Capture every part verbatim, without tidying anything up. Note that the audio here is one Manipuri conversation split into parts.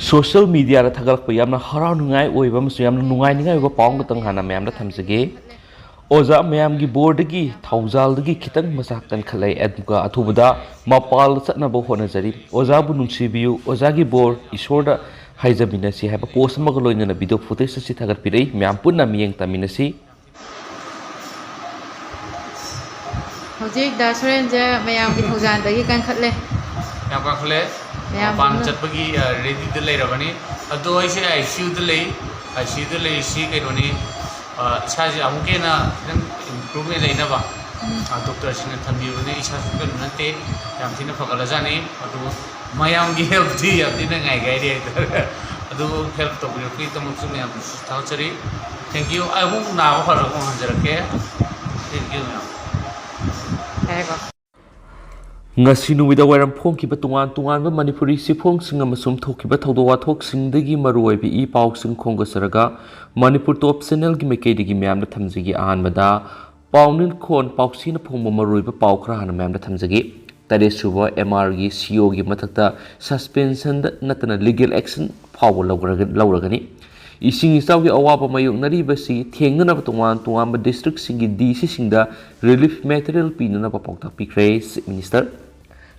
ꯁꯣꯁꯤꯌꯦꯜ ꯃꯤꯗꯤꯌꯥꯗ ꯊꯥꯒꯠꯂꯛꯄ ꯌꯥꯝꯅ ꯍꯔꯥꯎꯅꯤꯡꯉꯥꯏ ꯑꯣꯏꯕ ꯑꯃꯁꯨꯡ ꯌꯥꯝꯅ ꯅꯨꯡꯉꯥꯏꯅꯤꯡꯉꯥꯏ ꯑꯣꯏꯕ ꯄꯥꯎ ꯑꯃꯈꯛꯇꯪ ꯍꯥꯟꯅ ꯃꯌꯥꯝꯗ ꯊꯝꯖꯒꯦ꯫ ꯑꯣꯖꯥ ꯃꯌꯥꯝꯒꯤ ꯕꯣꯔꯗꯒꯤ ꯊꯧꯖꯥꯜꯗꯒꯤ ꯈꯤꯇꯪ ꯃꯆꯥ ꯀꯟꯈꯠꯂꯛꯑꯦ꯫ ꯑꯗꯨꯒ ꯑꯊꯨꯕꯗ ꯃꯄꯥꯜꯗ ꯆꯠꯅꯕ ꯍꯣꯠꯅꯖꯔꯤ꯫ ꯑꯣꯖꯥꯕꯨ ꯅꯨꯡꯁꯤꯕꯤꯌꯨ, ꯑꯣꯖꯥꯒꯤ ꯕꯣꯔ ꯏꯁꯣꯔꯗ ꯍꯥꯏꯖꯃꯤꯟꯅꯁꯤ ꯍꯥꯏꯕ ꯄꯣꯁ ꯑꯃꯒ ꯂꯣꯏꯅꯅ ꯚꯤꯗꯤꯑꯣ ꯐꯨꯇꯦꯖ ꯑꯁꯤ ꯊꯥꯒꯠꯄꯤꯔꯛꯏ꯫ ꯃꯌꯥꯝ ꯄꯨꯟꯅ ꯃꯤꯠꯌꯦꯡ ꯇꯝꯃꯤꯟꯅꯁꯤ꯫ ꯍꯧꯖꯤꯛ ꯗꯥ ꯁꯨꯔꯦꯟꯁꯦ ꯃꯌꯥꯝꯒꯤ ꯊꯧꯖꯥꯜꯗꯒꯤ ꯀꯟꯈꯠꯂꯦ꯫ ꯌꯥꯝ ꯀꯟꯈꯠꯂꯦ꯫ ꯃꯌꯥꯝ ꯃꯄꯥꯟ ꯄꯨꯟꯅ ꯆꯠꯄꯒꯤ ꯔꯦꯗꯤꯗ ꯂꯩꯔꯕꯅꯤ꯫ ꯑꯗꯣ ꯑꯩꯁꯦ ꯑꯥꯏ ꯁꯤ ꯌꯨꯗ ꯂꯩ꯫ ꯑꯥꯏ ꯁꯤ ꯌꯨꯗ ꯂꯩꯔꯤꯁꯤ ꯀꯩꯅꯣꯅꯤ, ꯑ, ꯏꯁꯥꯁꯦ ꯑꯃꯨꯛꯀ ꯍꯦꯟꯅ ꯈꯤꯇꯪ ꯏꯝꯄ꯭ꯔꯨꯚꯃꯦꯟ ꯂꯩꯅꯕ, ꯑ, ꯗꯣꯛꯇꯔꯁꯤꯡꯅ ꯊꯝꯕꯤꯕꯅꯦ꯫ ꯏꯁꯥꯁꯨ ꯀꯩꯅꯣ ꯅꯠꯇꯦ, ꯌꯥꯝ ꯊꯤꯅ ꯐꯒꯠꯂꯖꯥꯠꯅꯤ꯫ ꯑꯗꯨ ꯃꯌꯥꯝꯒꯤ ꯍꯦꯜꯞꯇꯤ ꯌꯥꯝ ꯊꯤꯅ ꯉꯥꯏꯒꯥꯏꯔꯤ ꯍꯥꯏꯇꯥꯔꯦ꯫ ꯑꯗꯨꯕꯨ ꯍꯦꯜꯞ ꯇꯧꯕꯤꯔꯛꯄꯒꯤꯗꯃꯛꯁꯨ ꯃꯌꯥꯝꯗꯁꯨ ꯊꯥꯒꯠꯆꯔꯤ꯫ ꯊꯦꯡꯀ꯭ꯌꯨ꯫ ꯑꯩ ꯑꯃꯨꯛ ꯅꯥꯕ ꯐꯔꯒ ꯑꯃꯨꯛ ꯍꯟꯖꯔꯛꯀꯦ꯫ ꯊꯦꯡꯀ꯭ꯌꯨ ꯃꯌꯥꯝ꯫ ꯍꯥꯏꯔꯦꯀꯣ꯫ ꯉꯁꯤ ꯅꯨꯃꯤꯗꯥꯡ ꯋꯥꯏꯔꯝ ꯐꯣꯡꯈꯤꯕ ꯇꯣꯉꯥꯟ ꯇꯣꯉꯥꯟꯕ ꯃꯅꯤꯄꯨꯔꯤ ꯆꯦꯐꯣꯡꯁꯤꯡ ꯑꯃꯁꯨꯡ ꯊꯣꯛꯈꯤꯕ ꯊꯧꯗꯣꯛ ꯋꯥꯊꯣꯛꯁꯤꯡꯗꯒꯤ ꯃꯔꯨꯑꯣꯏꯕ ꯏ ꯄꯥꯎꯁꯤꯡ ꯈꯣꯝꯒꯠꯆꯔꯒ ꯃꯅꯤꯄꯨꯔ ꯇꯣꯞ ꯆꯦꯅꯦꯜꯒꯤ ꯃꯥꯏꯀꯩꯗꯒꯤ ꯃꯌꯥꯝꯗ ꯊꯝꯖꯒꯦ꯫ ꯑꯍꯥꯟꯕꯗ ꯄꯥꯎꯅꯤꯜꯈꯣꯟ ꯄꯥꯎꯆꯦꯅ ꯐꯣꯡꯕ ꯃꯔꯨꯑꯣꯏꯕ ꯄꯥꯎ ꯈꯔ ꯍꯥꯟꯅ ꯃꯌꯥꯝꯗ ꯊꯝꯖꯒꯦ꯫ ꯇꯔꯦꯠꯁꯨꯕ ꯑꯦꯝ ꯑꯥꯔꯒꯤ ꯁꯤ ꯏ ꯑꯣꯒꯤ ꯃꯊꯛꯇ ꯁꯁꯄꯦꯟꯁꯟꯗ ꯅꯠꯇꯅ ꯂꯤꯒꯦꯜ ꯑꯦꯛꯁꯟ ꯐꯥꯎꯕ ꯂꯧꯈ꯭ꯔꯒ-, ꯂꯧꯔꯒꯅꯤ꯫ ꯏꯁꯤꯡ ꯏꯆꯥꯎꯒꯤ ꯑꯋꯥꯕ ꯃꯥꯌꯣꯛꯅꯔꯤꯕꯁꯤ ꯊꯦꯡꯅꯅꯕ ꯇꯣꯉꯥꯟ ꯇꯣꯉꯥꯟꯕ ꯗꯤꯁꯇ꯭ꯔꯤꯛꯁꯤꯡꯒꯤ ꯗꯤ ꯁꯤꯁꯤꯡꯗ ꯔꯤꯂꯤꯐ ꯃꯦꯇꯔꯤꯌꯦꯜ ꯄꯤꯅꯅꯕ ꯄꯥꯎꯇꯥꯛ ꯄꯤꯈ꯭ꯔꯦ꯫ ꯆꯤꯐ ꯃꯤꯅꯤꯁꯇꯔ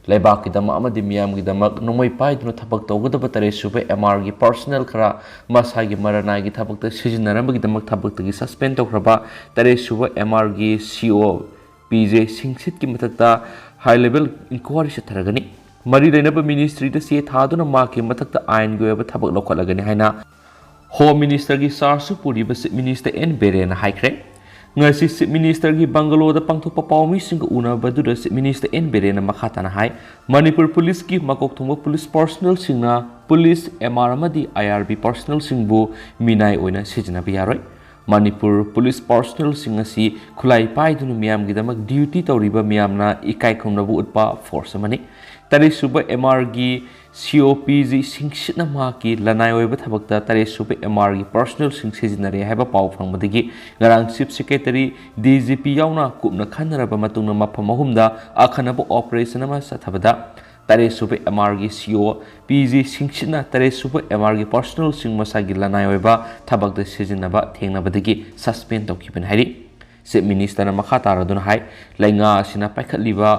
ꯂꯩꯕꯥꯛꯀꯤꯗꯃꯛ ꯑꯃꯗꯤ ꯃꯤꯌꯥꯝꯒꯤꯗꯃꯛ ꯅꯣꯡꯃꯩ ꯄꯥꯏꯗꯨꯅ ꯊꯕꯛ ꯇꯧꯒꯗꯕ ꯇꯔꯦꯠꯁꯨꯕ ꯑꯦꯝ ꯑꯥꯔꯒꯤ ꯄꯥꯔꯁꯣꯅꯦꯜ ꯈꯔ ꯃꯁꯥꯒꯤ ꯃꯔꯅꯥꯏꯒꯤ ꯊꯕꯛꯇ ꯁꯤꯖꯤꯟꯅꯔꯝꯕꯒꯤꯗꯃꯛ ꯊꯕꯛꯇꯒꯤ ꯁꯁꯄꯦꯟ ꯇꯧꯈ꯭ꯔꯕ ꯇꯔꯦꯠꯁꯨꯕ ꯑꯦꯝ ꯑꯥꯔꯒꯤ ꯁꯤ ꯏ ꯑꯣ ꯄꯤ ꯖꯦ ꯁꯤꯡꯁꯤꯠꯀꯤ ꯃꯊꯛꯇ ꯍꯥꯏ ꯂꯦꯚꯦꯜ ꯏꯟꯀ꯭ꯋꯥꯔꯤ ꯆꯠꯊꯔꯒꯅꯤ꯫ ꯃꯔꯤ ꯂꯩꯅꯕ ꯃꯤꯅꯤꯁꯇ꯭ꯔꯤꯗ ꯆꯦ ꯊꯥꯗꯨꯅ ꯃꯍꯥꯛꯀꯤ ꯃꯊꯛꯇ ꯑꯥꯏꯟꯒꯤ ꯑꯣꯏꯕ ꯊꯕꯛ ꯂꯧꯈꯠꯂꯒꯅꯤ ꯍꯥꯏꯅ ꯍꯣꯝ ꯃꯤꯅꯤꯁꯇꯔꯒꯤ ꯆꯥꯔꯖꯁꯨ ꯄꯨꯔꯤꯕ ꯆꯤꯐ ꯃꯤꯅꯤꯁꯇꯔ ꯑꯦꯟ ꯕꯤꯔꯦꯟꯅ ꯍꯥꯏꯈ꯭ꯔꯦ꯫ ꯉꯁꯤ ꯆꯤꯐ ꯃꯤꯅꯤꯁꯇꯔꯒꯤ ꯕꯪꯒꯂꯣꯗ ꯄꯥꯡꯊꯣꯛꯄ ꯄꯥꯎꯃꯤꯁꯤꯡꯒ ꯎꯅꯕꯗꯨꯗ ꯆꯤꯐ ꯃꯤꯅꯤꯁꯇꯔ ꯑꯦꯟ ꯕꯤꯔꯦꯟꯅ ꯃꯈꯥ ꯇꯥꯅ ꯍꯥꯏ, ꯃꯅꯤꯄꯨꯔ ꯄꯨꯂꯤꯁꯀꯤ ꯃꯀꯣꯛ ꯊꯣꯡꯕ ꯄꯨꯂꯤꯁ ꯄꯥꯔꯁꯣꯅꯦꯜꯁꯤꯡꯅ ꯄꯨꯂꯤꯁ ꯑꯦꯝ ꯑꯥꯔ ꯑꯃꯗꯤ ꯑꯥꯏ ꯑꯥꯔ ꯕꯤ ꯄꯥꯔꯁꯣꯅꯦꯜꯁꯤꯡꯕꯨ ꯃꯤꯅꯥꯏ ꯑꯣꯏꯅ ꯁꯤꯖꯤꯟꯅꯕ ꯌꯥꯔꯣꯏ꯫ ꯃꯅꯤꯄꯨꯔ ꯄꯨꯂꯤꯁ ꯄꯥꯔꯁꯣꯅꯦꯜꯁꯤꯡ ꯑꯁꯤ ꯈꯨꯠꯂꯥꯏ ꯄꯥꯏꯗꯨꯅ ꯃꯤꯌꯥꯝꯒꯤꯗꯃꯛ ꯗ꯭ꯌꯨꯇꯤ ꯇꯧꯔꯤꯕ ꯃꯤꯌꯥꯝꯅ ꯏꯀꯥꯏ ꯈꯨꯝꯅꯕ ꯎꯠꯄ ꯐꯣꯔꯁ ꯑꯃꯅꯤ꯫ ꯇꯔꯦꯠꯁꯨꯕ ꯑꯦꯝ ꯑꯥꯔꯒꯤ ꯁꯤ ꯑꯣ ꯄꯤ ꯖꯤ ꯁꯤꯡꯁꯤꯠꯅ ꯃꯍꯥꯛꯀꯤ ꯂꯅꯥꯏ ꯑꯣꯏꯕ ꯊꯕꯛꯇ ꯇꯔꯦꯠꯁꯨꯕ ꯑꯦꯝ ꯑꯥꯔꯒꯤ ꯄꯥꯔꯁꯣꯅꯦꯜꯁꯤꯡ ꯁꯤꯖꯤꯟꯅꯔꯦ ꯍꯥꯏꯕ ꯄꯥꯎ ꯐꯪꯕꯗꯒꯤ ꯉꯔꯥꯡ chief secretary, D G P ꯌꯥꯎꯅ ꯀꯨꯞꯅ ꯈꯟꯅꯔꯕ ꯃꯇꯨꯡꯗ ꯃꯐꯝ ꯑꯍꯨꯝꯗ ꯑꯈꯟꯅꯕ ꯑꯣꯄꯔꯦꯁꯟ ꯑꯃ ꯆꯠꯊꯕꯗ ꯇꯔꯦꯠ ꯁꯨꯕ ꯑꯦꯝ ꯑꯥꯔꯒꯤ ꯁꯤ ꯑꯣ ꯄꯤ ꯖꯤ ꯁꯤꯡꯁꯤꯠꯅ ꯇꯔꯦꯠ ꯁꯨꯕ ꯑꯦꯝ ꯑꯥꯔꯒꯤ ꯄꯥꯔꯁꯣꯅꯦꯜꯁꯤꯡ ꯃꯁꯥꯒꯤ ꯂꯅꯥꯏ ꯑꯣꯏꯕ ꯊꯕꯛꯇ ꯁꯤꯖꯤꯟꯅꯕ ꯊꯦꯡꯅꯕꯗꯒꯤ ꯁꯁꯄꯦꯟ ꯇꯧꯈꯤꯕꯅꯤ ꯍꯥꯏꯔꯤ꯫ ꯆꯤꯐ ꯃꯤꯅꯤꯁꯇꯔꯅ ꯃꯈꯥ ꯇꯥꯔꯗꯨꯅ ꯍꯥꯏ, ꯂꯩꯉꯥꯛ ꯑꯁꯤꯅ ꯄꯥꯏꯈꯠꯂꯤꯕ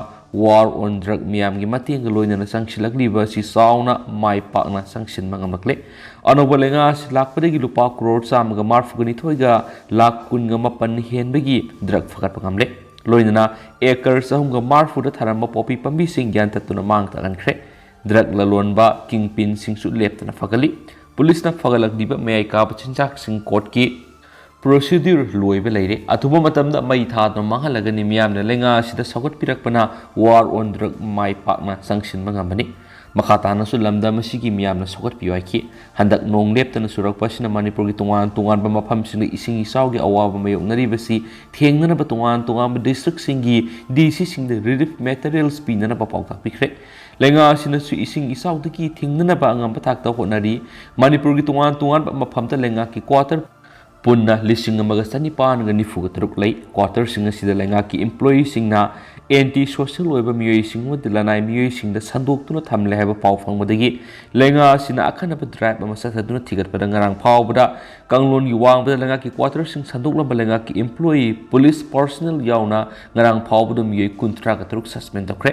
ꯋꯥꯔ ꯑꯣꯟ ꯗ꯭ꯔꯒ ꯃꯤꯌꯥꯝꯒꯤ ꯃꯇꯦꯡꯒ ꯂꯣꯏꯅꯅ ꯆꯪꯁꯤꯜꯂꯛꯂꯤꯕ ꯑꯁꯤ ꯆꯥꯎꯅ ꯃꯥꯏ ꯄꯥꯛꯅ ꯆꯪꯁꯤꯟꯕ ꯉꯝꯂꯛꯂꯦ꯫ ꯑꯅꯧꯕ ꯂꯩꯉꯥꯛ ꯑꯁꯤ ꯂꯥꯛꯄꯗꯒꯤ ꯂꯨꯄꯥ ꯀ꯭ꯔꯣꯔ ꯆꯥꯝꯃꯒ ꯃꯔꯤꯐꯨꯒ ꯅꯤꯊꯣꯏꯒ ꯂꯥꯈ ꯀꯨꯟꯒ ꯃꯥꯄꯟ ꯍꯦꯟꯕꯒꯤ ꯗ꯭ꯔꯒ ꯐꯒꯠꯄ ꯉꯝꯂꯦ꯫ ꯂꯣꯏꯅꯅ ꯑꯦꯀꯔ ꯆꯍꯨꯝꯒ ꯃꯔꯤꯐꯨꯗ ꯊꯥꯔꯝꯕ ꯄꯣꯄꯤ ꯄꯥꯝꯕꯤꯁꯤꯡ ꯌꯥꯟꯊꯠꯇꯨꯅ ꯃꯥꯡ ꯇꯥꯛꯍꯟꯈ꯭ꯔꯦ꯫ ꯗ꯭ꯔꯒ ꯂꯂꯣꯟꯕ ꯀꯤꯡꯄꯤꯟꯁꯤꯡꯁꯨ ꯂꯦꯞꯇꯅ ꯐꯒꯠꯂꯤ꯫ ꯄꯨꯂꯤꯁꯅ ꯐꯒꯠꯂꯛꯂꯤꯕ ꯃꯌꯥꯏ ꯀꯥꯕ ꯆꯤꯟꯖꯥꯛꯁꯤꯡ ꯀꯣꯔꯠꯀꯤ ꯄ꯭ꯔꯣꯁꯤꯗ꯭ꯌꯨꯔ ꯂꯣꯏꯕ ꯂꯩꯔꯦ꯫ ꯑꯊꯨꯕ ꯃꯇꯝꯗ ꯃꯩ ꯊꯥꯗꯨꯅ ꯃꯥꯡꯍꯜꯂꯒꯅꯤ꯫ ꯃꯤꯌꯥꯝꯅ ꯂꯩꯉꯥꯛ ꯑꯁꯤꯗ ꯁꯧꯒꯠꯄꯤꯔꯛꯄꯅ ꯋꯥꯔ ꯑꯣꯟ ꯗ꯭ꯔꯒ ꯃꯥꯏ ꯄꯥꯛꯅ ꯆꯪꯁꯤꯟꯕ ꯉꯝꯕꯅꯤ꯫ ꯃꯈꯥ ꯇꯥꯅꯁꯨ ꯂꯝꯗꯝ ꯑꯁꯤꯒꯤ ꯃꯤꯌꯥꯝꯅ ꯁꯧꯒꯠꯄꯤꯌꯨ ꯍꯥꯏꯈꯤ꯫ ꯍꯟꯗꯛ ꯅꯣꯡ ꯂꯦꯞꯇꯅ ꯆꯨꯔꯛꯄ ꯑꯁꯤꯅ ꯃꯅꯤꯄꯨꯔꯒꯤ ꯇꯣꯉꯥꯟ ꯇꯣꯉꯥꯟꯕ ꯃꯐꯝꯁꯤꯡꯗ ꯏꯁꯤꯡ ꯏꯆꯥꯎꯒꯤ ꯑꯋꯥꯕ ꯃꯥꯌꯣꯛꯅꯔꯤꯕꯁꯤ ꯊꯦꯡꯅꯅꯕ ꯇꯣꯉꯥꯟ ꯇꯣꯉꯥꯟꯕ ꯗꯤꯁꯇ꯭ꯔꯤꯛꯁꯤꯡꯒꯤ ꯗꯤ ꯁꯤꯁꯤꯡꯗ ꯔꯤꯂꯤꯐ ꯃꯦꯇꯔꯤꯌꯦꯜꯁ ꯄꯤꯅꯅꯕ ꯄꯥꯎꯇꯥꯛ ꯄꯤꯈ꯭ꯔꯦ꯫ ꯂꯩꯉꯥꯛ ꯑꯁꯤꯅꯁꯨ ꯏꯁꯤꯡ ꯏꯆꯥꯎꯗꯒꯤ ꯊꯤꯡꯅꯅꯕ ꯑꯉꯝꯕ ꯊꯥꯛꯇ ꯍꯣꯠꯅꯔꯤ꯫ ꯃꯅꯤꯄꯨꯔꯒꯤ ꯇꯣꯉꯥꯟ ꯇꯣꯉꯥꯟꯕ ꯃꯐꯝꯗ ꯂꯩꯉꯥꯛꯀꯤ ꯀ꯭ꯋꯥꯇꯔ ꯄꯨꯟꯅ ꯂꯤꯁꯤꯡ ꯑꯃꯒ ꯆꯅꯤꯄꯥꯟꯒ ꯅꯤꯐꯨꯒ ꯇꯔꯨꯛ ꯂꯩ꯫ ꯀ꯭ꯋꯥꯇꯔꯁꯤꯡ ꯑꯁꯤꯗ ꯂꯩꯉꯥꯛꯀꯤ ꯏꯝꯄ꯭ꯂꯣꯌꯤꯁꯤꯡꯅ ꯑꯦꯟꯇꯤ ꯁꯣꯁꯤꯌꯦꯜ ꯑꯣꯏꯕ ꯃꯤꯑꯣꯏꯁꯤꯡ ꯑꯃꯗꯤ ꯂꯅꯥꯏ ꯃꯤꯑꯣꯏꯁꯤꯡꯗ ꯁꯟꯗꯣꯛꯇꯨꯅ ꯊꯝꯂꯦ ꯍꯥꯏꯕ ꯄꯥꯎ ꯐꯪꯕꯗꯒꯤ ꯂꯩꯉꯥꯛ ꯑꯁꯤꯅ ꯑꯈꯟꯅꯕ ꯗ꯭ꯔꯥꯏꯚ ꯑꯃ ꯆꯠꯊꯗꯨꯅ ꯊꯤꯒꯠꯄꯗ ꯉꯔꯥꯡ ꯐꯥꯎꯕꯗ ꯀꯥꯡꯂꯣꯟꯒꯤ ꯋꯥꯡꯃꯗ ꯂꯩꯉꯥꯛꯀꯤ ꯀ꯭ꯋꯥꯇꯔꯁꯤꯡ ꯁꯟꯗꯣꯛꯂꯝꯕ ꯂꯩꯉꯥꯛꯀꯤ ꯏꯝꯄ꯭ꯂꯣꯌꯤ, ꯄꯨꯂꯤꯁ ꯄꯥꯔꯁꯣꯅꯦꯜ ꯌꯥꯎꯅ ꯉꯔꯥꯡ ꯐꯥꯎꯕꯗ ꯃꯤꯑꯣꯏ ꯀꯨꯟꯊ꯭ꯔꯥꯒ ꯇꯔꯨꯛ ꯁꯁꯄꯦꯟ ꯇꯧꯈ꯭ꯔꯦ꯫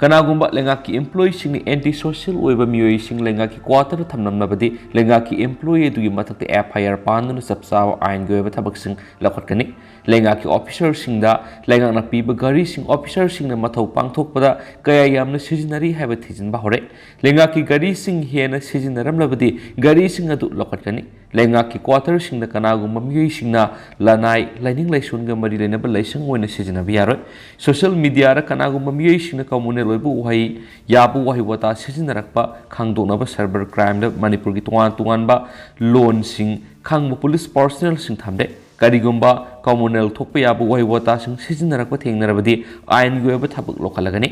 ꯀꯅꯥꯒꯨꯝꯕ ꯂꯩꯉꯥꯛꯀꯤ ꯏꯝꯄ꯭ꯂꯣꯌꯤꯁꯤꯡꯅ ꯑꯦꯟꯇꯤ ꯁꯣꯁꯤꯌꯦꯜ ꯑꯣꯏꯕ ꯃꯤꯑꯣꯏꯁꯤꯡ ꯂꯩꯉꯥꯛꯀꯤ ꯀ꯭ꯋꯥꯇꯔꯗ ꯊꯝꯂꯝꯂꯕꯗꯤ ꯂꯩꯉꯥꯛꯀꯤ ꯏꯝꯄ꯭ꯂꯣꯌꯤ ꯑꯗꯨꯒꯤ ꯃꯊꯛꯇ ꯑꯦꯐ ꯑꯥꯏ ꯑꯥꯔ ꯄꯥꯟꯗꯨꯅ ꯆꯞ ꯆꯥꯕ ꯑꯥꯏꯟꯒꯤ ꯑꯣꯏꯕ ꯊꯕꯛꯁꯤꯡ ꯂꯧꯈꯠꯀꯅꯤ꯫ ꯂꯩꯉꯥꯛꯀꯤ ꯑꯣꯐꯤꯁꯔꯁꯤꯡꯗ ꯂꯩꯉꯥꯛꯅ ꯄꯤꯕ ꯒꯥꯔꯤꯁꯤꯡ ꯑꯣꯐꯤꯁꯔꯁꯤꯡꯅ ꯃꯊꯧ ꯄꯥꯡꯊꯣꯛꯄꯗ ꯀꯌꯥ ꯌꯥꯝꯅ ꯁꯤꯖꯤꯟꯅꯔꯤ ꯍꯥꯏꯕ ꯊꯤꯖꯤꯟꯕ ꯍꯧꯔꯦ꯫ ꯂꯩꯉꯥꯛꯀꯤ ꯒꯥꯔꯤꯁꯤꯡ ꯍꯦꯟꯅ ꯁꯤꯖꯤꯟꯅꯔꯝꯂꯕꯗꯤ ꯒꯥꯔꯤꯁꯤꯡ ꯑꯗꯨ ꯂꯧꯈꯠꯀꯅꯤ꯫ ꯂꯩꯉꯥꯛꯀꯤ ꯀ꯭ꯋꯥꯇꯔꯁꯤꯡꯗ ꯀꯅꯥꯒꯨꯝꯕ ꯃꯤꯑꯣꯏꯁꯤꯡꯅ ꯂꯅꯥꯏ, ꯂꯥꯏꯅꯤꯡ ꯂꯥꯏꯁꯣꯟꯒ ꯃꯔꯤ ꯂꯩꯅꯕ ꯂꯥꯏꯁꯪ ꯑꯣꯏꯅ ꯁꯤꯖꯤꯟꯅꯕ ꯌꯥꯔꯣꯏ꯫ ꯁꯣꯁꯤꯌꯦꯜ ꯃꯤꯗꯤꯌꯥꯗ ꯀꯅꯥꯒꯨꯝꯕ ꯃꯤꯑꯣꯏꯁꯤꯡꯅ ꯀꯃꯨꯅꯦꯜ ꯑꯣꯏꯕ ꯎꯍꯩ, ꯌꯥꯕ ꯋꯥꯍꯩ ꯋꯥꯇꯥ ꯁꯤꯖꯤꯟꯅꯔꯛꯄ ꯈꯪꯗꯣꯛꯅꯕ ꯁꯥꯏꯕꯔ ꯀ꯭ꯔꯥꯏꯝꯗ ꯃꯅꯤꯄꯨꯔꯒꯤ ꯇꯣꯉꯥꯟ ꯇꯣꯉꯥꯟꯕ ꯂꯣꯟꯁꯤꯡ ꯈꯪꯕ ꯄꯨꯂꯤꯁ ꯄꯥꯔꯁꯣꯅꯦꯜꯁꯤꯡ ꯊꯝꯂꯦ꯫ ꯀꯔꯤꯒꯨꯝꯕ ꯀꯃꯨꯅꯦꯜ ꯊꯣꯛꯄ ꯌꯥꯕ ꯋꯥꯍꯩ ꯋꯥꯇꯥꯁꯤꯡ ꯁꯤꯖꯤꯟꯅꯔꯛꯄ ꯊꯦꯡꯅꯔꯕꯗꯤ ꯑꯥꯏꯟꯒꯤ ꯑꯣꯏꯕ ꯊꯕꯛ ꯂꯧꯈꯠꯂꯒꯅꯤ꯫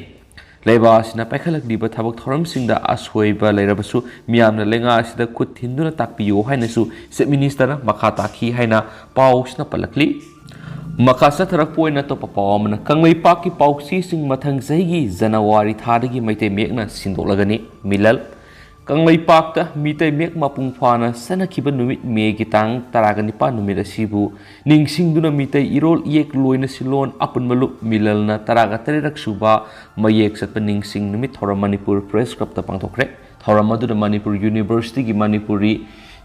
ꯂꯩꯕꯥꯛ ꯑꯁꯤꯅ ꯄꯥꯏꯈꯠꯂꯛꯂꯤꯕ ꯊꯕꯛ ꯊꯧꯔꯝꯁꯤꯡꯗ ꯑꯁꯣꯏꯕ ꯂꯩꯔꯕꯁꯨ ꯃꯤꯌꯥꯝꯅ ꯂꯩꯉꯥꯛ ꯑꯁꯤꯗ ꯈꯨꯠ ꯊꯤꯟꯗꯨꯅ ꯇꯥꯛꯄꯤꯌꯨ ꯍꯥꯏꯅꯁꯨ ꯆꯤꯐ ꯃꯤꯅꯤꯁꯇꯔꯅ ꯃꯈꯥ ꯇꯥꯈꯤ ꯍꯥꯏꯅ ꯄꯥꯎꯁꯤꯅ ꯄꯜꯂꯛꯂꯤ꯫ ꯃꯈꯥ ꯆꯠꯊꯔꯛꯄ ꯑꯣꯏꯅ ꯑꯇꯣꯞꯄ ꯄꯥꯎ ꯑꯃꯅ, ꯀꯪꯂꯩꯄꯥꯛꯀꯤ ꯄꯥꯎꯆꯦꯁꯤꯡ ꯃꯊꯪ ꯆꯍꯤꯒꯤ ꯖꯅꯋꯥꯔꯤ ꯊꯥꯗꯒꯤ ꯃꯩꯇꯩ ꯃꯌꯦꯛꯅ ꯁꯤꯟꯗꯣꯛꯂꯒꯅꯤ꯫ ꯃꯤꯂꯜ꯫ ꯀꯪꯂꯩꯄꯥꯛꯇ ꯃꯤꯇꯩ ꯃꯌꯦꯛ ꯃꯄꯨꯡ ꯐꯥꯅ ꯆꯠꯅꯈꯤꯕ ꯅꯨꯃꯤꯠ, ꯃꯦꯒꯤ ꯇꯥꯡ ꯇꯔꯥꯒ ꯅꯤꯄꯥꯟ ꯅꯨꯃꯤꯠ ꯑꯁꯤꯕꯨ ꯅꯤꯡꯁꯤꯡꯗꯨꯅ ꯃꯤꯇꯩ ꯏꯔꯣꯜ ꯏꯌꯦꯛ ꯂꯣꯏꯅ ꯁꯤꯟꯂꯣꯟ ꯑꯄꯨꯟꯕ ꯂꯨꯞ ꯃꯤꯂꯜꯅ ꯇꯔꯥꯒ ꯇꯔꯦꯠ ꯁꯨꯕ ꯃꯌꯦꯛ ꯆꯠꯄ ꯅꯤꯡꯁꯤꯡ ꯅꯨꯃꯤꯠ ꯊꯧꯔꯝ ꯃꯅꯤꯄꯨꯔ ꯄ꯭ꯔꯦꯁ ꯀ꯭ꯂꯕꯇ ꯄꯥꯡꯊꯣꯛꯈ꯭ꯔꯦ꯫ ꯊꯧꯔꯝ ꯑꯗꯨꯗ ꯃꯅꯤꯄꯨꯔ ꯌꯨꯅꯤꯚꯔꯁꯤꯇꯤꯒꯤ ꯃꯅꯤꯄꯨꯔꯤ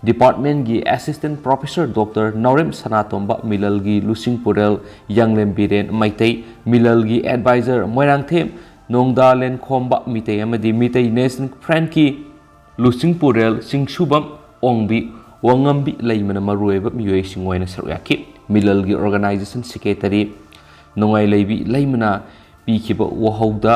ꯗꯤꯄꯥꯔꯠꯃꯦꯟꯒꯤ ꯑꯦꯁꯤꯁꯇꯦꯟ ꯄ꯭ꯔꯣꯐꯦꯁꯔ ꯗꯣꯛꯇꯔ ꯅꯥꯎꯔꯦꯝ ꯁꯅꯥꯇꯣꯝꯕ, ꯃꯤꯂꯜꯒꯤ ꯂꯨꯆꯤꯡ ꯄꯨꯔꯦꯜ ꯌꯥꯡꯂꯦꯝ ꯕꯤꯔꯦꯟ ꯃꯩꯇꯩ, ꯃꯤꯂꯜꯒꯤ ꯑꯦꯗꯚꯥꯏꯖꯔ ꯃꯣꯏꯔꯥꯡꯊꯦꯝ ꯅꯣꯡꯗꯥ ꯂꯦꯟꯈꯣꯝꯕ ꯃꯤꯇꯩ ꯑꯃꯗꯤ ꯃꯤꯇꯩ ꯅꯦꯁꯅꯦꯜ ꯐ꯭ꯔꯟꯠꯀꯤ ꯂꯨꯆꯤꯡ ꯄꯨꯔꯦꯜ ꯆꯤꯡꯁꯨꯕꯝ ꯑꯣꯡꯕꯤ ꯋꯥꯉꯝꯕꯤ ꯂꯩꯃꯅ ꯃꯔꯨꯑꯣꯏꯕ ꯃꯤꯑꯣꯏꯁꯤꯡ ꯑꯣꯏꯅ ꯁꯔꯨꯛ ꯌꯥꯈꯤ꯫ ꯃꯤꯂꯜꯒꯤ ꯑꯣꯔꯒꯅꯥꯏꯖꯦꯁꯟ ꯁꯦꯀ꯭ꯔꯦꯇꯔꯤ ꯅꯣꯡꯉꯥꯏꯂꯩꯕꯤ ꯂꯩꯃꯅ ꯄꯤꯈꯤꯕ ꯋꯥꯍꯧꯗ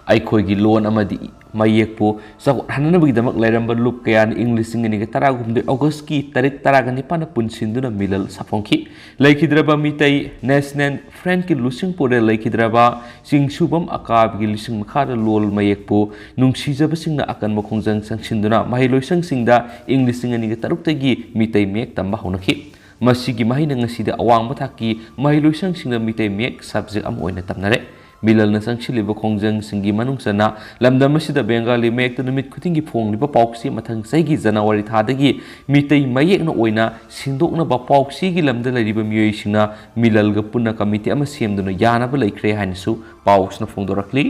ꯑꯩꯈꯣꯏꯒꯤ ꯂꯣꯟ ꯑꯃꯗꯤ ꯃꯌꯦꯛꯄꯨ ꯆꯥꯎꯈꯠꯍꯟꯅꯕꯒꯤꯗꯃꯛ ꯂꯩꯔꯝꯕ ꯂꯨꯞ ꯀꯌꯥꯅ ꯏꯪ ꯂꯤꯁꯤꯡ ꯑꯅꯤꯒ ꯇꯔꯥꯍꯨꯝꯗꯣꯏ ꯑꯣꯒꯁꯀꯤ ꯇꯥꯔꯤꯛ ꯇꯔꯥꯒ ꯅꯤꯄꯥꯟꯗ ꯄꯨꯟꯁꯤꯟꯗꯨꯅ ꯃꯤꯂꯜ ꯁꯥꯐꯣꯡꯈꯤ꯫ ꯂꯩꯈꯤꯗ꯭ꯔꯕ ꯃꯤꯇꯩ ꯅꯦꯁꯅꯦꯜ ꯐ꯭ꯔꯟꯠꯀꯤ ꯂꯨꯆꯤꯡ ꯄꯨꯔꯦꯜ ꯂꯩꯈꯤꯗ꯭ꯔꯕ ꯆꯤꯡꯁꯨꯕꯝ ꯑꯀꯥꯕꯒꯤ ꯂꯤꯁꯤꯡ ꯃꯈꯥꯗ ꯂꯣꯜ ꯃꯌꯦꯛꯄꯨ ꯅꯨꯡꯁꯤꯖꯕꯁꯤꯡꯅ ꯑꯀꯟꯕ ꯈꯣꯡꯖꯪ ꯆꯪꯁꯤꯟꯗꯨꯅ ꯃꯍꯩꯂꯣꯏꯁꯪꯁꯤꯡꯗ ꯏꯪ ꯂꯤꯁꯤꯡ ꯑꯅꯤꯒ ꯇꯔꯨꯛꯇꯒꯤ ꯃꯤꯇꯩ ꯃꯌꯦꯛ ꯇꯝꯕ ꯍꯧꯅꯈꯤ꯫ ꯃꯁꯤꯒꯤ ꯃꯍꯩꯅ ꯉꯁꯤꯗꯤ ꯑꯋꯥꯡꯕ ꯊꯥꯛꯀꯤ ꯃꯍꯩꯂꯣꯏꯁꯪꯁꯤꯡꯗ ꯃꯤꯇꯩ ꯃꯌꯦꯛ ꯁꯕꯖꯦꯛ ꯑꯃ ꯑꯣꯏꯅ ꯇꯝꯅꯔꯦ꯫ ꯃꯤꯂꯜꯅ ꯆꯪꯁꯤꯜꯂꯤꯕ ꯈꯣꯡꯖꯪꯁꯤꯡꯒꯤ ꯃꯅꯨꯡ ꯆꯟꯅ ꯂꯝꯗꯝ ꯑꯁꯤꯗ ꯕꯦꯡꯒꯥꯂꯤ ꯃꯌꯦꯛꯇ ꯅꯨꯃꯤꯠ ꯈꯨꯗꯤꯡꯒꯤ ꯐꯣꯡꯂꯤꯕ ꯄꯥꯎꯆꯦ ꯃꯊꯪ ꯆꯍꯤꯒꯤ ꯖꯅꯋꯥꯔꯤ ꯊꯥꯗꯒꯤ ꯃꯤꯇꯩ ꯃꯌꯦꯛꯅ ꯑꯣꯏꯅ ꯁꯤꯟꯗꯣꯛꯅꯕ ꯄꯥꯎꯆꯦꯒꯤ ꯂꯝꯗ ꯂꯩꯔꯤꯕ ꯃꯤꯑꯣꯏꯁꯤꯡꯅ ꯃꯤꯂꯜꯒ ꯄꯨꯟꯅ ꯀꯃꯤꯇꯤ ꯑꯃ ꯁꯦꯝꯗꯨꯅ ꯌꯥꯅꯕ ꯂꯩꯈ꯭ꯔꯦ ꯍꯥꯏꯅꯁꯨ ꯄꯥꯎꯁꯤꯅ ꯐꯣꯡꯗꯣꯔꯛꯂꯤ꯫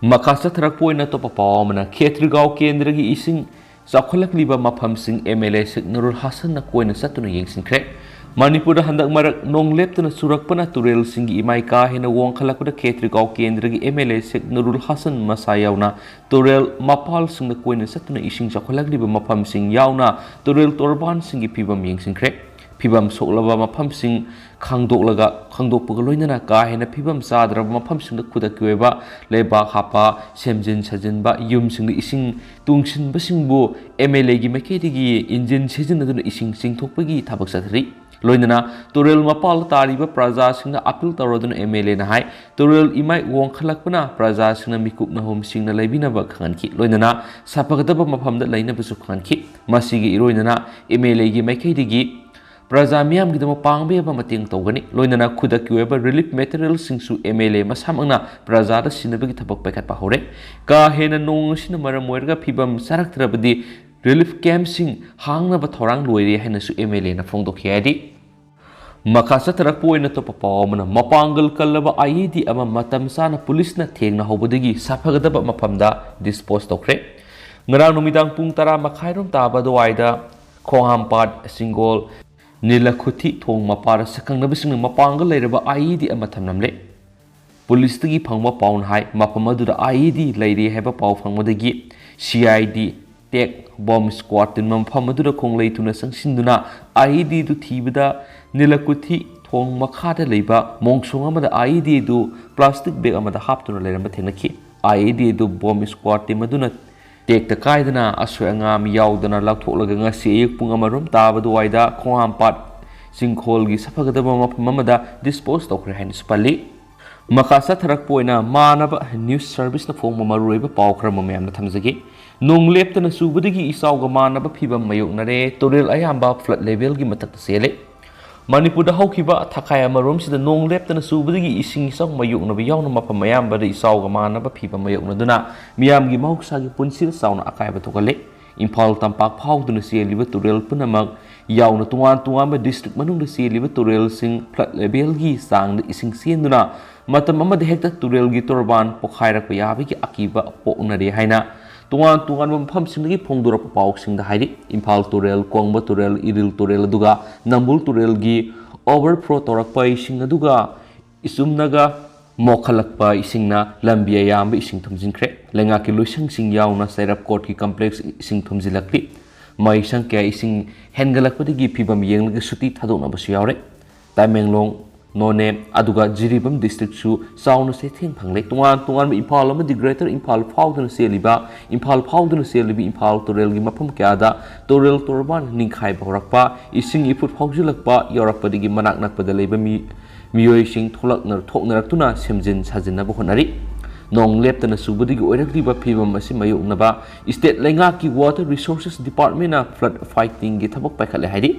ꯃꯈꯥ ꯆꯠꯊꯔꯛꯄ ꯑꯣꯏꯅ ꯑꯇꯣꯞꯄ ꯄꯥꯎ ꯑꯃꯅ, ꯈꯦꯇ꯭ꯔꯤꯒꯥꯎ ꯀꯦꯟꯗ꯭ꯔꯒꯤ ꯏꯁꯤꯡ ꯆꯥꯎꯈꯠꯂꯛꯂꯤꯕ ꯃꯐꯝꯁꯤꯡ ꯑꯦꯝ ꯑꯦꯜ ꯑꯦ ꯁꯦꯛ ꯅꯨꯔꯨꯜ ꯍꯥꯁꯟꯅ ꯀꯣꯏꯅ ꯆꯠꯇꯨꯅ ꯌꯦꯡꯁꯤꯟꯈ꯭ꯔꯦ꯫ ꯃꯅꯤꯄꯨꯔꯗ ꯍꯟꯗꯛ ꯃꯔꯛ ꯅꯣꯡ ꯂꯦꯞꯇꯅ ꯆꯨꯔꯛꯄꯅ ꯇꯨꯔꯦꯜꯁꯤꯡꯒꯤ ꯏꯃꯥꯏ ꯀꯥ ꯍꯦꯟꯅ ꯋꯥꯡꯈꯠꯂꯛꯄꯗ ꯈꯦꯇ꯭ꯔꯤꯒꯥꯎ ꯀꯦꯟꯗ꯭ꯔꯒꯤ ꯑꯦꯝ ꯑꯦꯜ ꯑꯦ ꯁꯦꯛ ꯅꯨꯔꯨꯜ ꯍꯥꯁꯟ ꯃꯁꯥ ꯌꯥꯎꯅ ꯇꯨꯔꯦꯜ ꯃꯄꯥꯜꯁꯤꯡꯗ ꯀꯣꯏꯅ ꯆꯠꯇꯨꯅ ꯏꯁꯤꯡ ꯆꯥꯎꯈꯠꯂꯛꯂꯤꯕ ꯃꯐꯝꯁꯤꯡ ꯌꯥꯎꯅ ꯇꯨꯔꯦꯜ ꯇꯣꯔꯕꯥꯟꯁꯤꯡꯒꯤ ꯐꯤꯕꯝ ꯌꯦꯡꯁꯤꯟꯈ꯭ꯔꯦ꯫ ꯐꯤꯕꯝ ꯁꯣꯛꯂꯕ ꯃꯐꯝꯁꯤꯡ ꯈꯪꯗꯣꯛꯂꯒ, ꯈꯪꯗꯣꯛꯄꯒ ꯂꯣꯏꯅꯅ ꯀꯥ ꯍꯦꯟꯅ ꯐꯤꯕꯝ ꯆꯥꯗ꯭ꯔꯕ ꯃꯐꯝꯁꯤꯡꯗ ꯈꯨꯗꯛꯀꯤ ꯑꯣꯏꯕ ꯂꯩꯕꯥꯛ ꯍꯥꯞꯄ, ꯁꯦꯝꯖꯤꯟ ꯁꯥꯖꯤꯟꯕ, ꯌꯨꯝꯁꯤꯡꯗ ꯏꯁꯤꯡ ꯇꯨꯡꯁꯤꯟꯕꯁꯤꯡꯕꯨ ꯑꯦꯝ ꯑꯦꯜ ꯑꯦꯒꯤ ꯃꯥꯏꯀꯩꯗꯒꯤ ꯏꯟꯖꯤꯟ ꯁꯤꯖꯤꯟꯅꯗꯨꯅ ꯏꯁꯤꯡ ꯆꯤꯡꯊꯣꯛꯄꯒꯤ ꯊꯕꯛ ꯆꯠꯊꯔꯤ꯫ ꯂꯣꯏꯅꯅ ꯇꯨꯔꯦꯜ ꯃꯄꯥꯜꯗ ꯇꯥꯔꯤꯕ ꯄ꯭ꯔꯖꯥꯁꯤꯡꯅ ꯑꯄꯤꯜ ꯇꯧꯔꯗꯨꯅ ꯑꯦꯝ ꯑꯦꯜ ꯑꯦꯅ ꯍꯥꯏ, ꯇꯨꯔꯦꯜ ꯏꯃꯥꯏ ꯋꯥꯡꯈꯠꯂꯛꯄꯅ ꯄ꯭ꯔꯖꯥꯁꯤꯡꯅ ꯃꯤꯀꯨꯞ ꯅꯍꯨꯝꯁꯤꯡꯅ ꯂꯩꯕꯤꯅꯕ ꯈꯪꯍꯟꯈꯤ꯫ ꯂꯣꯏꯅꯅ ꯁꯥꯐꯒꯗꯕ ꯃꯐꯝꯗ ꯂꯩꯅꯕꯁꯨ ꯈꯪꯍꯟꯈꯤ꯫ ꯃꯁꯤꯒꯤ ꯏꯔꯣꯏꯅꯅ ꯑꯦꯝ ꯑꯦꯜ ꯑꯦꯒꯤ ꯃꯥꯏꯀꯩꯗꯒꯤ ꯄ꯭ꯔꯖꯥ ꯃꯤꯌꯥꯝꯒꯤꯗꯃꯛ ꯄꯥꯡꯕ ꯌꯥꯕ ꯃꯇꯦꯡ ꯇꯧꯒꯅꯤ꯫ ꯂꯣꯏꯅꯅ ꯈꯨꯗꯛꯀꯤ ꯑꯣꯏꯕ relief materialꯁꯤꯡꯁꯨ MLA ꯃꯁꯥꯃꯛꯅ ꯄ꯭ꯔꯖꯥꯗ ꯁꯤꯟꯅꯕꯒꯤ ꯊꯕꯛ ꯄꯥꯏꯈꯠꯄ ꯍꯧꯔꯦ꯫ ꯀꯥ ꯍꯦꯟꯅ ꯅꯣꯡ ꯑꯁꯤꯅ ꯃꯔꯝ ꯑꯣꯏꯔꯒ ꯐꯤꯕꯝ ꯆꯥꯔꯛꯇ꯭ꯔꯕꯗꯤ relief campꯁꯤꯡ ꯍꯥꯡꯅꯕ ꯊꯧꯔꯥꯡ ꯂꯣꯏꯔꯦ ꯍꯥꯏꯅꯁꯨ MLAꯅ ꯐꯣꯡꯗꯣꯛꯈꯤ ꯍꯥꯏꯔꯤ꯫ ꯃꯈꯥ ꯆꯠꯊꯔꯛꯄ ꯑꯣꯏꯅ ꯑꯇꯣꯞꯄ ꯄꯥꯎ ꯑꯃꯅ, ꯃꯄꯥꯡꯒꯜ ꯀꯜꯂꯕ IED ꯑꯃ ꯃꯇꯝ ꯆꯥꯅ ꯄꯨꯂꯤꯁꯅ ꯊꯦꯡꯅꯍꯧꯕꯗꯒꯤ ꯁꯥꯐꯒꯗꯕ ꯃꯐꯝꯗ dispose ꯇꯧꯈ꯭ꯔꯦ꯫ ꯉꯔꯥꯡ ꯅꯨꯃꯤꯗꯥꯡ ꯄꯨꯡ ꯇꯔꯥ ꯃꯈꯥꯏꯔꯣꯝ ꯇꯥꯕ ꯑꯗꯨꯋꯥꯏꯗ ꯈꯣꯡꯍꯥꯝꯄꯥꯠ ꯁꯤꯡꯒꯣꯜ ꯅꯤꯂꯈꯨꯊꯤ ꯊꯣꯡ ꯃꯄꯥꯗ ꯁꯛꯈꯪꯅꯕꯁꯤꯡꯅ ꯃꯄꯥꯡꯒꯜ ꯂꯩꯔꯕ IED ꯑꯃ ꯊꯝꯂꯝꯂꯦ꯫ ꯄꯨꯂꯤꯁꯇꯒꯤ ꯐꯪꯕ ꯄꯥꯎꯅ ꯍꯥꯏ, ꯃꯐꯝ ꯑꯗꯨꯗ IED ꯂꯩꯔꯦ ꯍꯥꯏꯕ ꯄꯥꯎ ꯐꯪꯕꯗꯒꯤ CID, TAC, bomb squad team ꯃꯐꯝ ꯑꯗꯨꯗ ꯈꯣꯡꯂꯩ ꯊꯨꯅ ꯆꯪꯁꯤꯟꯗꯨꯅ IEDꯗꯨ ꯊꯤꯕꯗ ꯅꯤꯂꯀꯨꯊꯤ ꯊꯣꯡ ꯃꯈꯥꯗ ꯂꯩꯕ ꯃꯣꯡꯁꯣꯡ ꯑꯃꯗ IEDꯗꯨ plastic bag ꯑꯃꯗ ꯍꯥꯞꯇꯨꯅ ꯂꯩꯔꯝꯕ ꯊꯦꯡꯅꯈꯤ꯫ IEDꯗꯨ bomb squad team ꯑꯗꯨꯅ ꯇꯦꯛꯇ ꯀꯥꯏꯗꯅ ꯑꯁꯣꯏ ꯑꯉꯥꯝ ꯌꯥꯎꯗꯅ ꯂꯧꯊꯣꯛꯂꯒ ꯉꯁꯤ ꯑꯌꯨꯛ ꯄꯨꯡ ꯑꯃꯔꯣꯝ ꯇꯥꯕ ꯑꯗꯨꯋꯥꯏꯗ ꯈꯣꯡꯍꯥꯝꯄꯥꯠ ꯆꯤꯡꯈꯣꯜꯒꯤ ꯁꯥꯐꯒꯗꯕ ꯃꯐꯝ ꯑꯃꯗ dispose ꯇꯧꯈ꯭ꯔꯦ ꯍꯥꯏꯅꯁꯨ ꯄꯜꯂꯤ꯫ ꯃꯈꯥ ꯆꯠꯊꯔꯛꯄ ꯑꯣꯏꯅ ꯃꯥꯟꯅꯕ news serviceꯅ ꯐꯣꯡꯕ ꯃꯔꯨꯑꯣꯏꯕ ꯄꯥꯎ ꯈꯔ ꯑꯃ ꯃꯌꯥꯝꯅ ꯊꯝꯖꯒꯦ꯫ ꯅꯣꯡ ꯂꯦꯞꯇꯅ ꯆꯨꯕꯗꯒꯤ ꯏꯆꯥꯎꯒ ꯃꯥꯟꯅꯕ ꯐꯤꯕꯝ ꯃꯥꯌꯣꯛꯅꯔꯦ꯫ ꯇꯨꯔꯦꯜ ꯑꯌꯥꯝꯕ flood levelꯒꯤ ꯃꯊꯛꯇ ꯆꯦꯜꯂꯦ꯫ ꯃꯅꯤꯄꯨꯔꯗ ꯍꯧꯈꯤꯕ ꯊꯥꯈꯥꯏ ꯑꯃꯔꯣꯝꯁꯤꯗ ꯅꯣꯡ ꯂꯦꯞꯇꯅ ꯆꯨꯕꯗꯒꯤ ꯏꯁꯤꯡ ꯏꯆꯥꯎ ꯃꯥꯌꯣꯛꯅꯕ ꯌꯥꯎꯅ ꯃꯐꯝ ꯑꯌꯥꯝꯕꯗ ꯏꯆꯥꯎꯒ ꯃꯥꯟꯅꯕ ꯐꯤꯕꯝ ꯃꯥꯌꯣꯛꯅꯗꯨꯅ ꯃꯤꯌꯥꯝꯒꯤ ꯃꯍꯧꯁꯥꯒꯤ ꯄꯨꯟꯁꯤꯗ ꯆꯥꯎꯅ ꯑꯀꯥꯏꯕ ꯊꯣꯛꯍꯜꯂꯦ꯫ ꯏꯝꯐꯥꯜ ꯇꯝꯄꯥꯛ ꯐꯥꯎꯗꯨꯅ ꯆꯦꯜꯂꯤꯕ ꯇꯨꯔꯦꯜ ꯄꯨꯝꯅꯃꯛ ꯌꯥꯎꯅ ꯇꯣꯉꯥꯟ ꯇꯣꯉꯥꯟꯕ district ꯃꯅꯨꯡꯗ ꯆꯦꯜꯂꯤꯕ ꯇꯨꯔꯦꯜꯁꯤꯡ flood levelꯒꯤ ꯆꯥꯡꯗ ꯏꯁꯤꯡ ꯆꯦꯟꯗꯨꯅ ꯃꯇꯝ ꯑꯃꯗ ꯍꯦꯛꯇ ꯇꯨꯔꯦꯜꯒꯤ ꯇꯣꯔꯕꯥꯟ ꯄꯣꯈꯥꯏꯔꯛꯄ ꯌꯥꯕꯒꯤ ꯑꯀꯤꯕ ꯄꯣꯛꯅꯔꯦ ꯍꯥꯏꯅ ꯇꯣꯉꯥꯟ ꯇꯣꯉꯥꯟꯕ ꯃꯐꯝꯁꯤꯡꯗꯒꯤ ꯐꯣꯡꯗꯣꯔꯛꯄ ꯄꯥꯎꯁꯤꯡꯗ ꯍꯥꯏꯔꯤ꯫ ꯏꯝꯐꯥꯜ ꯇꯨꯔꯦꯜ, ꯀꯣꯡꯕ ꯇꯨꯔꯦꯜ, ꯏꯔꯤꯜ ꯇꯨꯔꯦꯜ ꯑꯗꯨꯒ ꯅꯝꯕꯨꯜ ꯇꯨꯔꯦꯜꯒꯤ overflow ꯇꯧꯔꯛꯄ ꯏꯁꯤꯡ ꯑꯗꯨꯒ ꯏꯆꯨꯝꯅꯒ ꯃꯣꯛꯈꯠꯂꯛꯄ ꯏꯁꯤꯡꯅ ꯂꯝꯕꯤ ꯑꯌꯥꯝꯕ ꯏꯁꯤꯡ ꯊꯨꯝꯖꯤꯟꯈ꯭ꯔꯦ꯫ ꯂꯩꯉꯥꯛꯀꯤ ꯂꯣꯏꯁꯪꯁꯤꯡ ꯌꯥꯎꯅ ꯆꯩꯔꯞ ꯀꯣꯔꯠꯀꯤ complex ꯏꯁꯤꯡ ꯊꯨꯝꯖꯤꯜꯂꯛꯂꯤ꯫ ꯃꯩꯁꯪ ꯀꯌꯥ ꯏꯁꯤꯡ ꯍꯦꯟꯒꯠꯂꯛꯄꯗꯒꯤ ꯐꯤꯕꯝ ꯌꯦꯡꯂꯒ ꯁꯨꯇꯤ ꯊꯥꯗꯣꯛꯅꯕꯁꯨ ꯌꯥꯎꯔꯦ꯫ ꯇꯃꯦꯡꯂꯣꯡ, ꯅꯣꯅꯦ, ꯑꯗꯨꯒ ꯖꯤꯔꯤꯕꯥꯝ districtꯁꯨ ꯆꯥꯎꯅ ꯆꯩꯊꯦꯡ ꯐꯪꯂꯦ꯫ ꯇꯣꯉꯥꯟ ꯇꯣꯉꯥꯟꯕ ꯏꯝꯐꯥꯜ ꯑꯃꯗꯤ greater ꯏꯝꯐꯥꯜ ꯐꯥꯎꯗꯨꯅ ꯆꯦꯜꯂꯤꯕ, ꯏꯝꯐꯥꯜ ꯐꯥꯎꯗꯨꯅ ꯆꯦꯜꯂꯤꯕ ꯏꯝꯐꯥꯜ ꯇꯨꯔꯦꯜꯒꯤ ꯃꯐꯝ ꯀꯌꯥꯗ ꯇꯨꯔꯦꯜ ꯇꯣꯔꯕꯥꯟ ꯅꯤꯡꯈꯥꯏꯕ ꯍꯧꯔꯛꯄ, ꯏꯁꯤꯡ ꯏꯐꯨꯠ ꯐꯥꯎꯖꯤꯜꯂꯛꯄ ꯌꯥꯎꯔꯛꯄꯗꯒꯤ ꯃꯅꯥꯛ ꯅꯛꯄꯗ ꯂꯩꯕ ꯃꯤ, ꯃꯤꯑꯣꯏꯁꯤꯡ ꯊꯣꯛꯂꯛꯅ-, ꯊꯣꯛꯅꯔꯛꯇꯨꯅ ꯁꯦꯝꯖꯤꯟ ꯁꯥꯖꯤꯟꯅꯕ ꯍꯣꯠꯅꯔꯤ꯫ ꯅꯣꯡ ꯂꯦꯞꯇꯅ ꯆꯨꯕꯗꯒꯤ ꯑꯣꯏꯔꯛꯂꯤꯕ ꯐꯤꯕꯝ ꯑꯁꯤ ꯃꯥꯌꯣꯛꯅꯕ state ꯂꯩꯉꯥꯛꯀꯤ Water Resources Departmentꯅ flood fightingꯒꯤ ꯊꯕꯛ ꯄꯥꯏꯈꯠꯂꯦ ꯍꯥꯏꯔꯤ꯫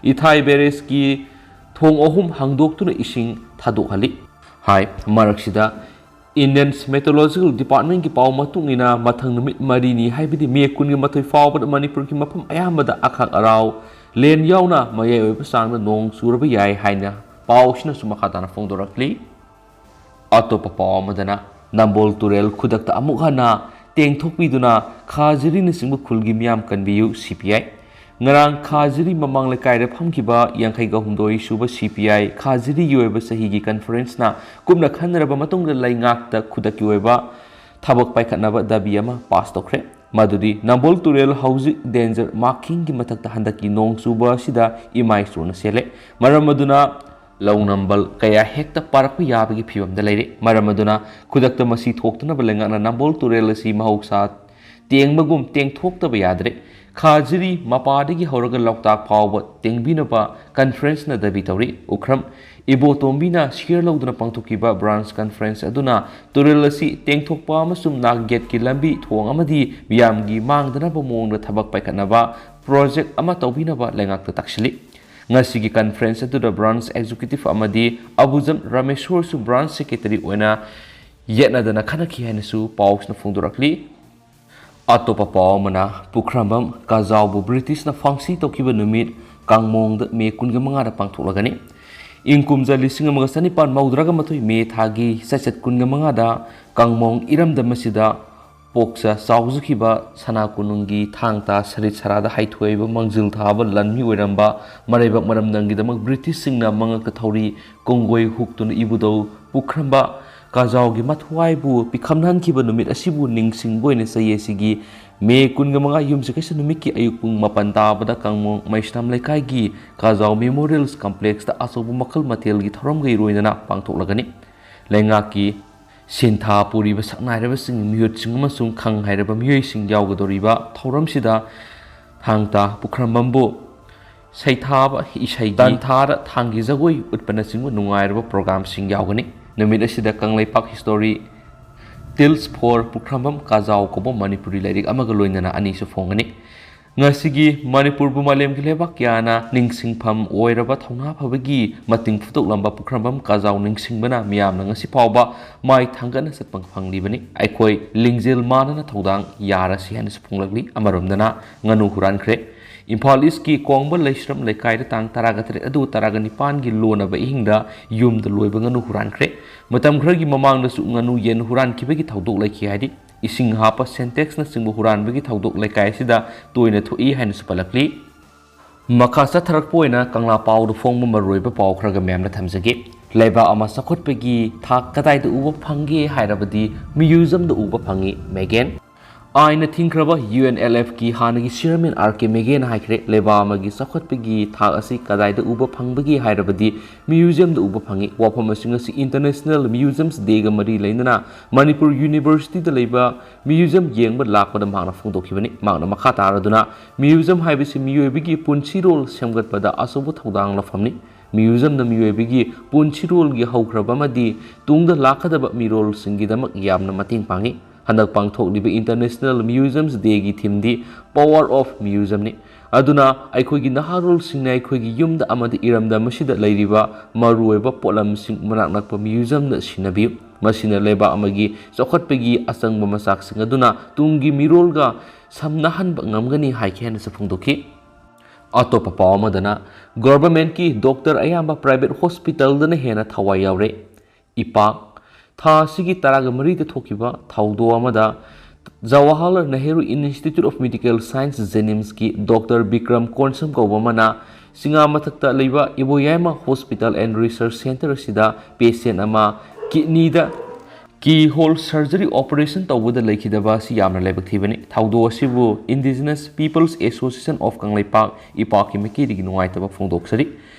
ꯏꯊꯥꯏ ꯕꯦꯔꯦꯖꯀꯤ ꯊꯣꯡ ꯑꯍꯨꯝ ꯍꯥꯡꯗꯣꯛꯇꯨꯅ ꯏꯁꯤꯡ ꯊꯥꯗꯣꯛꯍꯜꯂꯤ ꯍꯥꯏ꯫ ꯃꯔꯛꯁꯤꯗ Indian Meteorological Departmentꯀꯤ ꯄꯥꯎ ꯃꯇꯨꯡ ꯏꯟꯅ ꯃꯊꯪ ꯅꯨꯃꯤꯠ ꯃꯔꯤꯅꯤ ꯍꯥꯏꯕꯗꯤ ꯃꯦ ꯀꯨꯟꯒ ꯃꯥꯊꯣꯏ ꯐꯥꯎꯕꯗ ꯃꯅꯤꯄꯨꯔꯒꯤ ꯃꯐꯝ ꯑꯌꯥꯝꯕꯗ ꯑꯈꯥꯛ ꯑꯔꯥꯎ ꯂꯦꯟ ꯌꯥꯎꯅ ꯃꯌꯥꯏ ꯑꯣꯏꯕ ꯆꯥꯡꯗ ꯅꯣꯡ ꯆꯨꯔꯕ ꯌꯥꯏ ꯍꯥꯏꯅ ꯄꯥꯎꯁꯤꯅꯁꯨ ꯃꯈꯥ ꯇꯥꯅ ꯐꯣꯡꯗꯣꯔꯛꯂꯤ꯫ ꯑꯇꯣꯞꯄ ꯄꯥꯎ ꯑꯃꯗꯅ ꯅꯝꯕꯣꯜ ꯇꯨꯔꯦꯜ ꯈꯨꯗꯛꯇ ꯑꯃꯨꯛ ꯍꯟꯅ ꯇꯦꯡꯊꯣꯛꯄꯤꯗꯨꯅ ꯈꯥꯖꯤꯔꯤꯅꯆꯤꯡꯕ ꯈꯨꯜꯒꯤ ꯃꯤꯌꯥꯝ ꯀꯟꯕꯤꯌꯨ ꯁꯤ ꯄꯤ ꯑꯥꯏ꯫ ꯉꯔꯥꯡ ꯈꯥꯖꯤꯔꯤ ꯃꯃꯥꯡ ꯂꯩꯀꯥꯏꯗ ꯐꯝꯈꯤꯕ ꯌꯥꯡꯈꯩꯒ ꯍꯨꯝꯗꯣꯏ ꯁꯨꯕ ꯁꯤ ꯄꯤ ꯑꯥꯏ ꯈꯥꯖꯤꯔꯤꯒꯤ ꯑꯣꯏꯕ ꯆꯍꯤꯒꯤ ꯀꯟꯐꯔꯦꯟꯁꯅ ꯀꯨꯞꯅ ꯈꯟꯅꯔꯕ ꯃꯇꯨꯡꯗ ꯂꯩꯉꯥꯛꯇ ꯈꯨꯗꯛꯀꯤ ꯑꯣꯏꯕ ꯊꯕꯛ ꯄꯥꯏꯈꯠꯅꯕ ꯗꯥꯕꯤ ꯑꯃ ꯄꯥꯁ ꯇꯧꯈ꯭ꯔꯦ꯫ ꯃꯗꯨꯗꯤ ꯅꯝꯕꯣꯜ ꯇꯨꯔꯦꯜ ꯍꯧꯖꯤꯛ danger markingꯒꯤ ꯃꯊꯛꯇ ꯍꯟꯗꯛꯀꯤ ꯅꯣꯡ ꯆꯨꯕ ꯑꯁꯤꯗ ꯏꯃꯥꯏ ꯆꯣꯟꯅ ꯆꯦꯜꯂꯦ꯫ ꯃꯔꯝ ꯑꯗꯨꯅ ꯂꯧ ꯅꯝꯕꯜ ꯀꯌꯥ ꯍꯦꯛꯇ ꯄꯥꯔꯛꯄ ꯌꯥꯕꯒꯤ ꯐꯤꯕꯝꯗ ꯂꯩꯔꯦ꯫ ꯃꯔꯝ ꯑꯗꯨꯅ ꯈꯨꯗꯛꯇ ꯃꯁꯤ ꯊꯣꯛꯇꯅꯕ ꯂꯩꯉꯥꯛꯅ ꯅꯝꯕꯣꯜ ꯇꯨꯔꯦꯜ ꯑꯁꯤ ꯃꯍꯧꯁꯥ ꯇꯦꯡꯕꯒꯨꯝ ꯇꯦꯡꯊꯣꯛꯇꯕ ꯌꯥꯗ꯭ꯔꯦ꯫ ꯈꯥꯖꯤꯔꯤ ꯃꯄꯥꯗꯒꯤ ꯍꯧꯔꯒ ꯂꯣꯛꯇꯥꯛ ꯐꯥꯎꯕ ꯇꯦꯡꯕꯤꯅꯕ ꯀꯟꯐꯔꯦꯟꯁꯅ ꯗꯥꯕꯤ ꯇꯧꯔꯤ꯫ ꯎꯈ꯭ꯔꯝ ꯏꯕꯣꯇꯣꯝꯕꯤꯅ ꯁꯤꯌꯔ ꯂꯧꯗꯨꯅ ꯄꯥꯡꯊꯣꯛꯈꯤꯕ ꯕ꯭ꯔꯥꯟꯁ ꯀꯟꯐꯔꯦꯟꯁ ꯑꯗꯨꯅ ꯇꯨꯔꯦꯜ ꯑꯁꯤ ꯇꯦꯡꯊꯣꯛꯄ ꯑꯃꯁꯨꯡ ꯅꯥꯛꯌꯦꯠꯀꯤ ꯂꯝꯕꯤ ꯊꯣꯡ ꯑꯃꯗꯤ ꯃꯤꯌꯥꯝꯒꯤ ꯃꯥꯡꯗꯅꯕ ꯃꯑꯣꯡꯗ ꯊꯕꯛ ꯄꯥꯏꯈꯠꯅꯕ ꯄ꯭ꯔꯣꯖꯦꯛ ꯑꯃ ꯇꯧꯕꯤꯅꯕ ꯂꯩꯉꯥꯛꯇ ꯇꯥꯛꯁꯤꯜꯂꯤ꯫ ꯉꯁꯤꯒꯤ ꯀꯟꯐꯔꯦꯟꯁ ꯑꯗꯨꯗ ꯕ꯭ꯔꯥꯟꯁ ꯑꯦꯛꯖꯤꯀ꯭ꯌꯨꯇꯤꯚ ꯑꯃꯗꯤ ꯑꯕꯨꯖꯝ ꯔꯥꯃꯦꯁꯣꯔꯁꯨ ꯕ꯭ꯔꯥꯟꯁ ꯁꯦꯀ꯭ꯔꯦꯇꯔꯤ ꯑꯣꯏꯅ ꯌꯦꯠꯅꯗꯅ ꯈꯟꯅꯈꯤ ꯍꯥꯏꯅꯁꯨ ꯄꯥꯎꯁꯤꯅ ꯐꯣꯡꯗꯣꯔꯛꯂꯤ꯫ ꯑꯇꯣꯞꯄ ꯄꯥꯎ ꯑꯃꯅ ꯄꯨꯈ꯭ꯔꯝꯕꯝ ꯀꯥꯖꯥꯎꯕꯨ ꯕ꯭ꯔꯤꯇꯤꯁꯅ ꯐꯥꯡꯁꯤ ꯇꯧꯈꯤꯕ ꯅꯨꯃꯤꯠ ꯀꯥꯡꯃꯣꯡꯗ ꯃꯦ ꯀꯨꯟꯒ ꯃꯉꯥꯗ ꯄꯥꯡꯊꯣꯛꯂꯒꯅꯤ꯫ ꯏꯪ ꯀꯨꯝꯖꯥ ꯂꯤꯁꯤꯡ ꯑꯃꯒ ꯆꯅꯤꯄꯥꯟ ꯃꯧꯗ꯭ꯔꯥꯒ ꯃꯥꯊꯣꯏ ꯃꯦ ꯊꯥꯒꯤ ꯆꯩꯆꯠ ꯀꯨꯟꯒ ꯃꯉꯥꯗ ꯀꯥꯡꯃꯣꯡ ꯏꯔꯝꯗꯝ ꯑꯁꯤꯗ ꯄꯣꯛꯆ ꯆꯥꯎꯖꯈꯤꯕ ꯁꯅꯥ ꯀꯣꯅꯨꯡꯒꯤ ꯊꯥꯡ ꯇꯥ ꯁꯔꯤꯠ ꯁꯔꯥꯗ ꯍꯥꯏꯊꯣꯏꯕ ꯃꯥꯡꯖꯤꯜ ꯊꯥꯕ ꯂꯥꯟꯃꯤ ꯑꯣꯏꯔꯝꯕ ꯃꯔꯩꯕꯥꯛ ꯃꯔꯝꯗꯝꯒꯤꯗꯃꯛ ꯕ꯭ꯔꯤꯇꯤꯁꯁꯤꯡꯅ ꯃꯉꯛꯇ ꯊꯧꯔꯤ ꯀꯣꯡꯒꯣꯏ ꯍꯨꯛꯇꯨꯅ ꯏꯕꯨꯙꯧ ꯄꯨꯈ꯭ꯔꯝꯕ ꯀꯥꯖꯥꯎꯒꯤ ꯃꯊ꯭ꯋꯥꯏꯕꯨ ꯄꯤꯈꯝꯅꯍꯟꯈꯤꯕ ꯅꯨꯃꯤꯠ ꯑꯁꯤꯕꯨ ꯅꯤꯡꯁꯤꯡꯕ ꯑꯣꯏꯅ ꯆꯍꯤ ꯑꯁꯤꯒꯤ ꯃꯦ ꯀꯨꯟꯒ ꯃꯉꯥ ꯌꯨꯝꯁꯀꯩꯁ ꯅꯨꯃꯤꯠꯀꯤ ꯑꯌꯨꯛ ꯄꯨꯡ ꯃꯥꯄꯟ ꯇꯥꯕꯗ ꯀꯥꯡꯃꯣꯡ ꯃꯩꯁꯅꯥꯝ ꯂꯩꯀꯥꯏꯒꯤ ꯀꯥꯖꯥꯎ ꯃꯦꯃꯣꯔꯤꯌꯦꯜꯁ ꯀꯝꯄ꯭ꯂꯦꯛꯁꯇ ꯑꯆꯧꯕ ꯃꯈꯜ ꯃꯊꯦꯜꯒꯤ ꯊꯧꯔꯝꯒ ꯏꯔꯣꯏꯅꯅ ꯄꯥꯡꯊꯣꯛꯂꯒꯅꯤ꯫ ꯂꯩꯉꯥꯛꯀꯤ ꯁꯤꯟꯊꯥ ꯄꯨꯔꯤꯕ ꯁꯛꯅꯥꯏꯔꯕꯁꯤꯡ, ꯃꯤꯍꯨꯠꯁꯤꯡ ꯑꯃꯁꯨꯡ ꯈꯪ ꯍꯩꯔꯕ ꯃꯤꯑꯣꯏꯁꯤꯡ ꯌꯥꯎꯒꯗꯧꯔꯤꯕ ꯊꯧꯔꯝꯁꯤꯗ ꯊꯥꯡ ꯇꯥ ꯄꯨꯈ꯭ꯔꯝꯕꯝꯕꯨ ꯁꯩꯊꯥꯕ ꯏꯁꯩꯒꯤ ꯇꯥꯟꯊꯥꯗ ꯊꯥꯡꯒꯤ ꯖꯒꯣꯏ ꯎꯠꯄꯅꯆꯤꯡꯕ ꯅꯨꯡꯉꯥꯏꯔꯕ ꯄ꯭ꯔꯣꯒ꯭ꯔꯥꯝꯁꯤꯡ ꯌꯥꯎꯒꯅꯤ꯫ ꯅꯨꯃꯤꯠ ꯑꯁꯤꯗ ꯀꯪꯂꯩꯄꯥꯛ ꯍꯤꯁꯇꯣꯔꯤ, Tales for ꯄꯨꯈ꯭ꯔꯝꯕꯝ ꯀꯥꯖꯥꯎ ꯀꯧꯕ ꯃꯅꯤꯄꯨꯔꯤ ꯂꯥꯏꯔꯤꯛ ꯑꯃꯒ ꯂꯣꯏꯅꯅ ꯑꯅꯤꯁꯨ ꯐꯣꯡꯒꯅꯤ꯫ ꯉꯁꯤꯒꯤ ꯃꯅꯤꯄꯨꯔꯕꯨ ꯃꯥꯂꯦꯝꯒꯤ ꯂꯩꯕꯥꯛ ꯀꯌꯥꯅ ꯅꯤꯡꯁꯤꯡꯐꯝ ꯑꯣꯏꯔꯕ ꯊꯧꯅꯥ ꯐꯕꯒꯤ ꯃꯇꯤꯡ ꯐꯨꯗꯣꯛꯂꯝꯕ ꯄꯨꯈ꯭ꯔꯝꯕꯝ ꯀꯥꯖꯥꯎ ꯅꯤꯡꯁꯤꯡꯕꯅ ꯃꯤꯌꯥꯝꯅ ꯉꯁꯤ ꯐꯥꯎꯕ ꯃꯥꯏ ꯊꯥꯡꯒꯠꯅ ꯆꯠꯄ ꯐꯪꯂꯤꯕꯅꯤ꯫ ꯑꯩꯈꯣꯏ ꯂꯤꯡꯖꯦꯜ ꯃꯥꯟꯅꯅ ꯊꯧꯗꯥꯡ ꯌꯥꯔꯁꯤ ꯍꯥꯏꯅꯁꯨ ꯐꯣꯡꯂꯛꯂꯤ꯫ ꯑꯃꯔꯣꯝꯗꯅ ꯉꯥꯅꯨ ꯍꯨꯔꯥꯟꯈ꯭ꯔꯦ꯫ ꯏꯝꯐꯥꯜ ꯏꯁꯀꯤ ꯀꯣꯡꯕ ꯂꯩꯁ꯭ꯔꯝ ꯂꯩꯀꯥꯏꯗ ꯇꯥꯡ ꯇꯔꯥꯒ ꯇꯔꯦꯠ ꯑꯗꯨ ꯇꯔꯥꯒ ꯅꯤꯄꯥꯟꯒꯤ ꯂꯣꯟꯅꯕ ꯏꯍꯤꯡꯗ ꯌꯨꯝꯗ ꯂꯣꯏꯕ ꯉꯥꯅꯨ ꯍꯨꯔꯥꯟꯈ꯭ꯔꯦ꯫ ꯃꯇꯝ ꯈꯔꯒꯤ ꯃꯃꯥꯡꯗꯁꯨ ꯉꯥꯅꯨ ꯌꯦꯟ ꯍꯨꯔꯥꯟꯈꯤꯕꯒꯤ ꯊꯧꯗꯣꯛ ꯂꯩꯈꯤ ꯍꯥꯏꯔꯤ꯫ ꯏꯁꯤꯡ ꯍꯥꯞꯄ ꯁꯦꯟꯇꯦꯛꯁꯅꯆꯤꯡꯕ ꯍꯨꯔꯥꯟꯕꯒꯤ ꯊꯧꯗꯣꯛ ꯂꯩꯀꯥꯏ ꯑꯁꯤꯗ ꯇꯣꯏꯅ ꯊꯣꯛꯏ ꯍꯥꯏꯅꯁꯨ ꯄꯜꯂꯛꯂꯤ꯫ ꯃꯈꯥ ꯆꯠꯊꯔꯛꯄ ꯑꯣꯏꯅ ꯀꯪꯂꯥ ꯄꯥꯎꯗ ꯐꯣꯡꯕ ꯃꯔꯨꯑꯣꯏꯕ ꯄꯥꯎ ꯈꯔꯒ ꯃꯌꯥꯝꯅ ꯊꯝꯖꯒꯦ꯫ ꯂꯩꯕꯥꯛ ꯑꯃ ꯆꯥꯎꯈꯠꯄꯒꯤ ꯊꯥꯛ ꯀꯗꯥꯏꯗ ꯎꯕ ꯐꯪꯒꯦ ꯍꯥꯏꯔꯕꯗꯤ ꯃ꯭ꯌꯨꯖꯝꯗ ꯎꯕ ꯐꯪꯏ, ꯃꯦꯒꯦꯟ꯫ ꯑꯥꯏꯟꯅ ꯊꯤꯡꯈ꯭ꯔꯕ ꯌꯨ ꯑꯦꯟ ꯑꯦꯜ ꯑꯦꯐꯀꯤ ꯍꯥꯟꯅꯒꯤ ꯆꯤꯌꯔꯃꯦꯟ ꯑꯥꯔ ꯀꯦ ꯃꯦꯒꯦꯟꯅ ꯍꯥꯏꯈ꯭ꯔꯦ, ꯂꯩꯕꯥꯛ ꯑꯃꯒꯤ ꯆꯥꯎꯈꯠꯄꯒꯤ ꯊꯥꯛ ꯑꯁꯤ ꯀꯗꯥꯏꯗ ꯎꯕ ꯐꯪꯕꯒꯦ ꯍꯥꯏꯔꯕꯗꯤ ꯃ꯭ꯌꯨꯖꯤꯌꯝꯗ ꯎꯕ ꯐꯪꯏ꯫ ꯋꯥꯐꯝ ꯑꯁꯤꯡ ꯑꯁꯤ ꯏꯟꯇꯔꯅꯦꯁꯅꯦꯜ ꯃ꯭ꯌꯨꯖꯤꯌꯝꯁ ꯗꯦꯒ ꯃꯔꯤ ꯂꯩꯅꯅ ꯃꯅꯤꯄꯨꯔ ꯌꯨꯅꯤꯚꯔꯁꯤꯇꯤꯗ ꯂꯩꯕ ꯃ꯭ꯌꯨꯖꯤꯌꯝ ꯌꯦꯡꯕ ꯂꯥꯛꯄꯗ ꯃꯍꯥꯛꯅ ꯐꯣꯡꯗꯣꯛꯈꯤꯕꯅꯤ꯫ ꯃꯍꯥꯛꯅ ꯃꯈꯥ ꯇꯥꯔꯗꯨꯅ, ꯃ꯭ꯌꯨꯖꯤꯌꯝ ꯍꯥꯏꯕꯁꯤ ꯃꯤꯑꯣꯏꯕꯒꯤ ꯄꯨꯟꯁꯤꯔꯣꯜ ꯁꯦꯝꯒꯠꯄꯗ ꯑꯆꯧꯕ ꯊꯧꯗꯥꯡ ꯂꯧꯐꯝꯅꯤ꯫ ꯃ꯭ꯌꯨꯖꯤꯌꯝꯅ ꯃꯤꯑꯣꯏꯕꯒꯤ ꯄꯨꯟꯁꯤꯔꯣꯜꯒꯤ ꯍꯧꯈ꯭ꯔꯕ ꯑꯃꯗꯤ ꯇꯨꯡꯗ ꯂꯥꯛꯀꯗꯕ ꯃꯤꯔꯣꯜꯁꯤꯡꯒꯤꯗꯃꯛ ꯌꯥꯝꯅ ꯃꯇꯦꯡ ꯄꯥꯡꯏ꯫ ꯍꯟꯗꯛ ꯄꯥꯡꯊꯣꯛꯂꯤꯕ ꯏꯟꯇꯔꯅꯦꯁꯅꯦꯜ ꯃ꯭ꯌꯨꯖꯤꯌꯝꯁ ꯗꯦꯒꯤ ꯊꯤꯝꯗꯤ Power of Museumꯅꯤ꯫ ꯑꯗꯨꯅ ꯑꯩꯈꯣꯏꯒꯤ ꯅꯍꯥꯔꯣꯜꯁꯤꯡꯅ ꯑꯩꯈꯣꯏꯒꯤ ꯌꯨꯝꯗ ꯑꯃꯗꯤ ꯏꯔꯝꯗꯝ ꯑꯁꯤꯗ ꯂꯩꯔꯤꯕ ꯃꯔꯨꯑꯣꯏꯕ ꯄꯣꯠꯂꯝꯁꯤꯡ ꯃꯅꯥꯛ ꯅꯛꯄ ꯃ꯭ꯌꯨꯖꯤꯌꯝꯗ ꯁꯤꯟꯅꯕꯤꯌꯨ꯫ ꯃꯁꯤꯅ ꯂꯩꯕꯥꯛ ꯑꯃꯒꯤ ꯆꯥꯎꯈꯠꯄꯒꯤ ꯑꯆꯪꯕ ꯃꯆꯥꯛꯁꯤꯡ ꯑꯗꯨꯅ ꯇꯨꯡꯒꯤ ꯃꯤꯔꯣꯜꯒ ꯁꯝꯅꯍꯟꯕ ꯉꯝꯒꯅꯤ ꯍꯥꯏꯈꯤ ꯍꯥꯏꯅꯁꯨ ꯐꯣꯡꯗꯣꯛꯈꯤ꯫ ꯑꯇꯣꯞꯄ ꯄꯥꯎ ꯑꯃꯗꯅ, ꯒꯣꯚꯔꯟꯃꯦꯟꯠꯀꯤ ꯗꯣꯛꯇꯔ ꯑꯌꯥꯝꯕ ꯄ꯭ꯔꯥꯏꯚꯦꯠ ꯍꯣꯁꯄꯤꯇꯥꯜꯗꯅ ꯍꯦꯟꯅ ꯊꯋꯥꯏ ꯌꯥꯎꯔꯦ꯫ ꯏꯄꯥꯛ꯫ ꯊꯥ ꯑꯁꯤꯒꯤ ꯇꯔꯥꯒ ꯃꯔꯤꯗ ꯊꯣꯛꯈꯤꯕ ꯊꯧꯗꯣꯛ ꯑꯃꯗ Jawaharlal Nehru institute of medical science, ꯖꯦꯅꯤꯝꯁꯀꯤ ꯗꯣꯛꯇꯔ ꯕꯤꯀ꯭ꯔꯝ ꯀꯣꯟꯁꯝ ꯀꯧꯕ ꯑꯃꯅ ꯁꯤꯡꯉꯥꯃꯊꯛꯇ ꯂꯩꯕ ꯏꯕꯣꯌꯥꯏꯃ ꯍꯣꯁꯄꯤꯇꯥꯜ ꯑꯦꯟ ꯔꯤꯁꯔꯆ ꯁꯦꯟꯇꯔ ꯑꯁꯤꯗ ꯄꯦꯁꯦꯟ ꯑꯃ ꯀꯤꯗꯅꯤꯗ ꯀꯤ ꯍꯣꯜ ꯁꯔꯖꯔꯤ ꯑꯣꯄꯔꯦꯁꯟ ꯇꯧꯕꯗ ꯂꯩꯈꯤꯗꯕ ꯑꯁꯤ ꯌꯥꯝꯅ ꯂꯥꯏꯕꯛ ꯊꯤꯕꯅꯤ꯫ ꯊꯧꯗꯣꯛ ꯑꯁꯤꯕꯨ indigenous peoples association of Kangleipak, ꯏꯄꯥꯛꯀꯤ ꯃꯥꯏꯀꯩꯗꯒꯤ ꯅꯨꯡꯉꯥꯏꯇꯕ ꯐꯣꯡꯗꯣꯛꯆꯔꯤ꯫